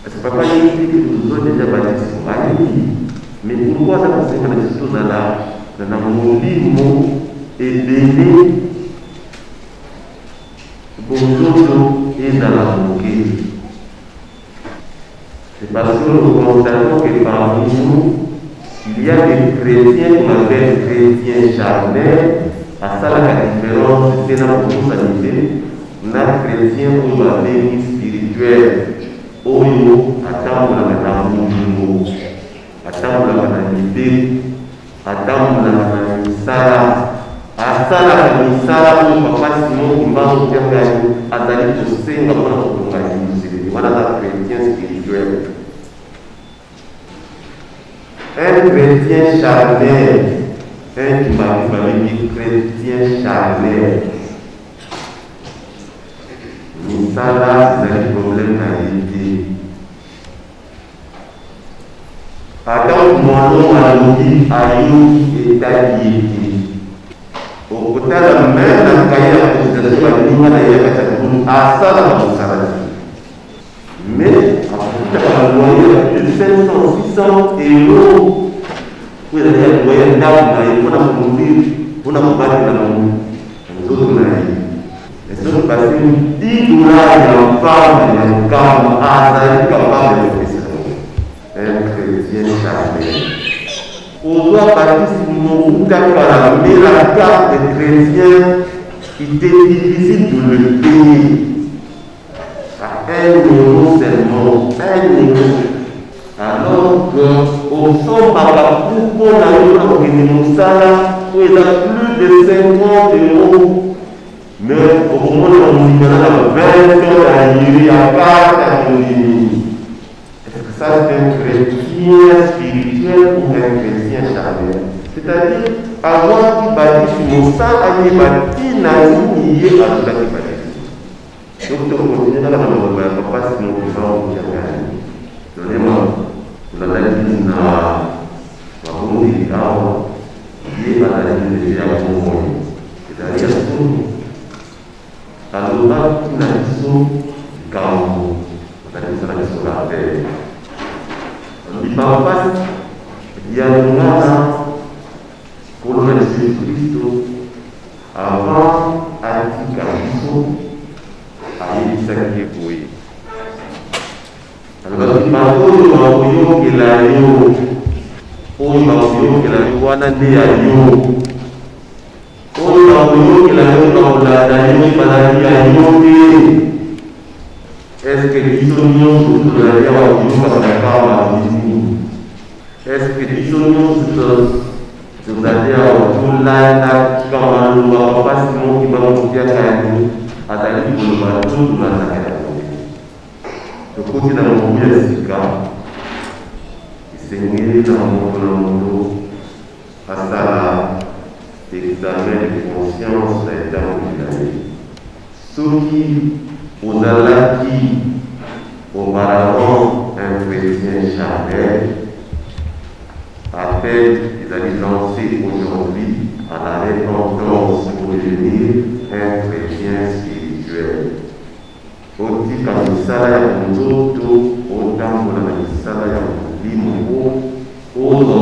est-ce que papa yebi te tozwa déjà baptisme? Ayebi, mais pourquoi aza kosenga na biso tozala na molimo ebele, bonzoto ezala moke? C'est parce que nous constatons que parmi nous, il y a des chrétiens qu'on appelle chrétiens charnels, asalaka différence te na kotosa mibeko na chrétien oyo babengi spirituel, oyo atambolaka na bolingo, atambolaka na mibeko, atambolaka na misala. Asalaka misala oyo Papa Simon Kimbangu Kiangani azali kosenga mpo na kotonga Eglise. Wana aza chretien spirituel. Un chretien charnel, un kimbanguiste babengi chretien charnel. Misala ezali problème na ye te. Ata molongo alobi ayoki etali ye te. Okotala meme na cahier ya cotisation baninga na ye ya kati ya libulu asalaka mosala te. Mais afutaka ba loyer ya plus de 500, 600 euros oyo ezali ya loyer ya ndako na ye mpo na konourrir, mpo na kobatela nzoto na ye. Mais soki basengi 10 dollars ya pamba ya nkamba azali capable ya kopesa yango. Un chrétien charnel. Ozwa baptisme wuta kala mais la carte de chrétien il t'est difficile de le payer. À un euro seulement, un euro. Alors que osombaka kupo na yo na kokende mosala oyo eza plus de 50 euros mais okomona mondimi aza na 20 ans ya yiri ya carte ya mondimi. Est-ce que ça c'est un chrétien spirituel ou un chrétien charnel? C'est-à-dire azwaki batisi mosala ayeba ntina nini ye azwaki batisi. Donc to continuer kaka na maloba ya papa Simon Kimbangu Kiangani. Tolema tolandaki na mabondeli awa ye azali nzete ya bomoi ezali ya solo. Alobaki na biso likambo azali kosala biso rappel. Alobi papa ya lingana Nkolo na biso Yesu Kristo Avant atika biso, ayebisaki ye boye, alobaki, Baoyo bakoyokela yo, oyo bakoyokela yo wana nde ya yo, oyo bakoyokela yo, bakolanda yo, bazali ya yo te. Eske biso nyonso tozali awa toyokaka na kama nini? Eske biso nyonso tozali awa tolandaka maloba papa Simon Kimbangu Kiangani azali koloba to tolandaka yango te? Tokoti na mobu ya sika, esengeli na moto na moto asala examen de conscience na etamboli na ye. Soki ozalaki auparavant un chretien charnel, appel ezali lance aujourd'hui à la repentance pour devenir un chretien spirituel. Otika misala ya nzoto, otambola na misala ya molimo po ozwa.